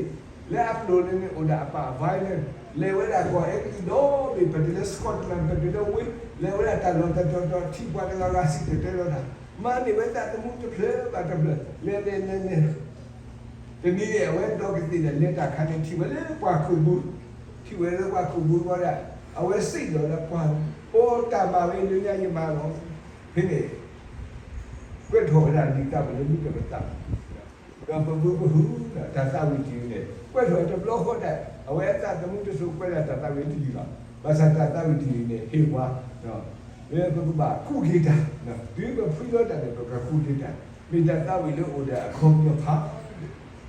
လၢအပျိာ်လၢန့ၣ်အိၣ်ဒၣ်အပၢ်အဝါန့ၣ်, လဲၤဝဲဒၣ်ကီၢ်အဲကလံးဒီဘ့ၣ် ပတုၤလၢ Scotland ပတုၤလၢဝ့ၢ်, လဲၤဝဲဒၣ်တၢ်လီၢ်တတီၤတီၤ ထံၣ်ပှၤတဂၤဂၤစံၣ်တဲၤတဲလီၤတၢ်, မၤန့ၢ်ဝဲသးသမူတဖျၢၣ်ဘၣ်တဖျၢၣ်, လဲၤလဲၤလဲၤလဲၤ တနံၤန့ၣ် အဝဲဒီးကသ့ၣ်ဒီးလဲၤတၢ်ခါန့ၣ် ထံၣ်ဝဲလၢပှၤကူးဘူး, ထံၣ်ဝဲလၢပှၤကူးဘူးဝဲဒၣ်, အဝဲစံးဒီးလၢပှၤ, အိ တၢ်မၤဝဲလၢညါယမၤလီၤ, ဖဲန့ၣ် ကွဲးထီၣ်ဝဲဒၣ်လံာ်သးဝံၣ်လၢမုၢ်ကပသး, ဒီးပမုၢ်ပဟု, တၢ်သးဝံၣ်တယုၢ်န့ၣ် ကွဲးထီၣ်ဝဲတဘျီဃီဒၣ်, အဝဲအသးသမူတစိၤကွဲးဒၣ်တၢ်သးဝံၣ်တယုၢ်လီၤ, ဘၣ်ဆၣ်တၢ်သးဝံၣ်တယုၢ်န့ၣ် ဟ့ၣ်ပှၤ လၢပကဘၣ်ကူးက့ၤတၢ်, တုၤပဖှံလီၤတၢ်န့ၣ် ပကကူးက့ၤတၢ်, မ့ၢ်တၢ်သးဝံၣ်လၢအိၣ်ဒီးအခီပညီဖး,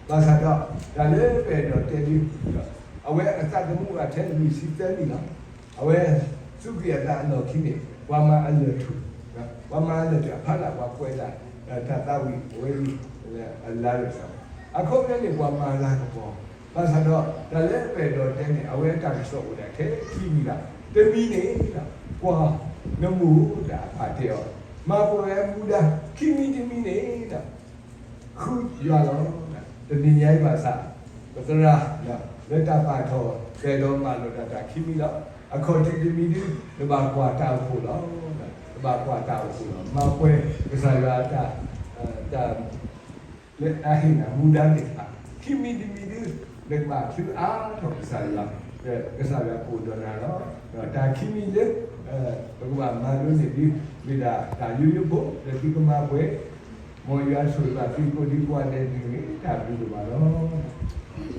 ဘၣ်ဆၣ်ဒီး တၢ်လၢပအဲၣ်ဒိးတဲဒ်, အဝဲအသးသမူအဂၤထဲလွံၢ်ဆံသၢနံၣ်လီၤ, အဝဲစူးကွံာ်အသးအလီၢ်ခံန့ၣ် ပှၤမၤအလၢၢ်ထူၣ်, ပှၤမၤအလၢၢ်ထူၣ်အဖီလာ် ပှၤကွဲးဒၣ် တၢ်သးဝံၣ်အဝဲအံၤ အလါရၢၢ်စၢ်, အခီပညီန့ၣ် ပှၤမၤလၤကပီၤ, ဘၣ်ဆၣ်ဒီး တၢ်လၢပအဲၣ်ဒိးတဲန့ၣ် အဝဲအတၢ်ကစီၣ်အိၣ်ဒၣ်ထဲခံမံၤဘၣ်, တမံၤန့ၣ် ကွၢ်နမိၢ်တၢ်အဖးတဲအီၤ, မၤပှဲၤဝဲမူဒါ, ခံမံၤတမံၤန့ၣ် ဃုယွၤလီၤ, တနံၤညါအံၤဘၣ်ဆၣ် ပသရၣ် လၢတၢ်ပာ်ထီၣ် ပအဲၣ်ဒိးမၤလိာ်တၢ်တၢ်ခံမံၤလီၤ, အခီၣ်ထံးတမံၤဒု နဘၣ်ကွၢ်တၢ်အိၣ်ဖှိၣ်လီၤ, ပ ဘၣ်ကွၢ်တၢ်အိၣ်ဖှိၣ်လီၤ. မၤပှဲၤကစၢ်ယွၤတၢ် တၢ် လၢအဟ့ၣ်နၤမူဒါသ့ၣ်တဖၣ် ခံမံၤတမံၤဒု နကဘၣ်ချုးအါထီၣ်ကစၢ်ယွၤ, ဒီးကစၢ်ယွၤကအိၣ်ဒီးနၤလီၤ. ဒီးတၢ်ခံမံၤလၢ ပကဘၣ်မၤလိန့ၢ်ဒု မ့ၢ်ဒၣ်တၢ်ယိယိဖိ ဒီးသုကမၤပှဲၤ မ်ယွၤဆိၣ်ဂ့ၤဘၣ်သုကိးဒံကိးဂၤဒဲးတဂ့ၤ တၢ်ဘျုးဒိၣ်မးလီၤ.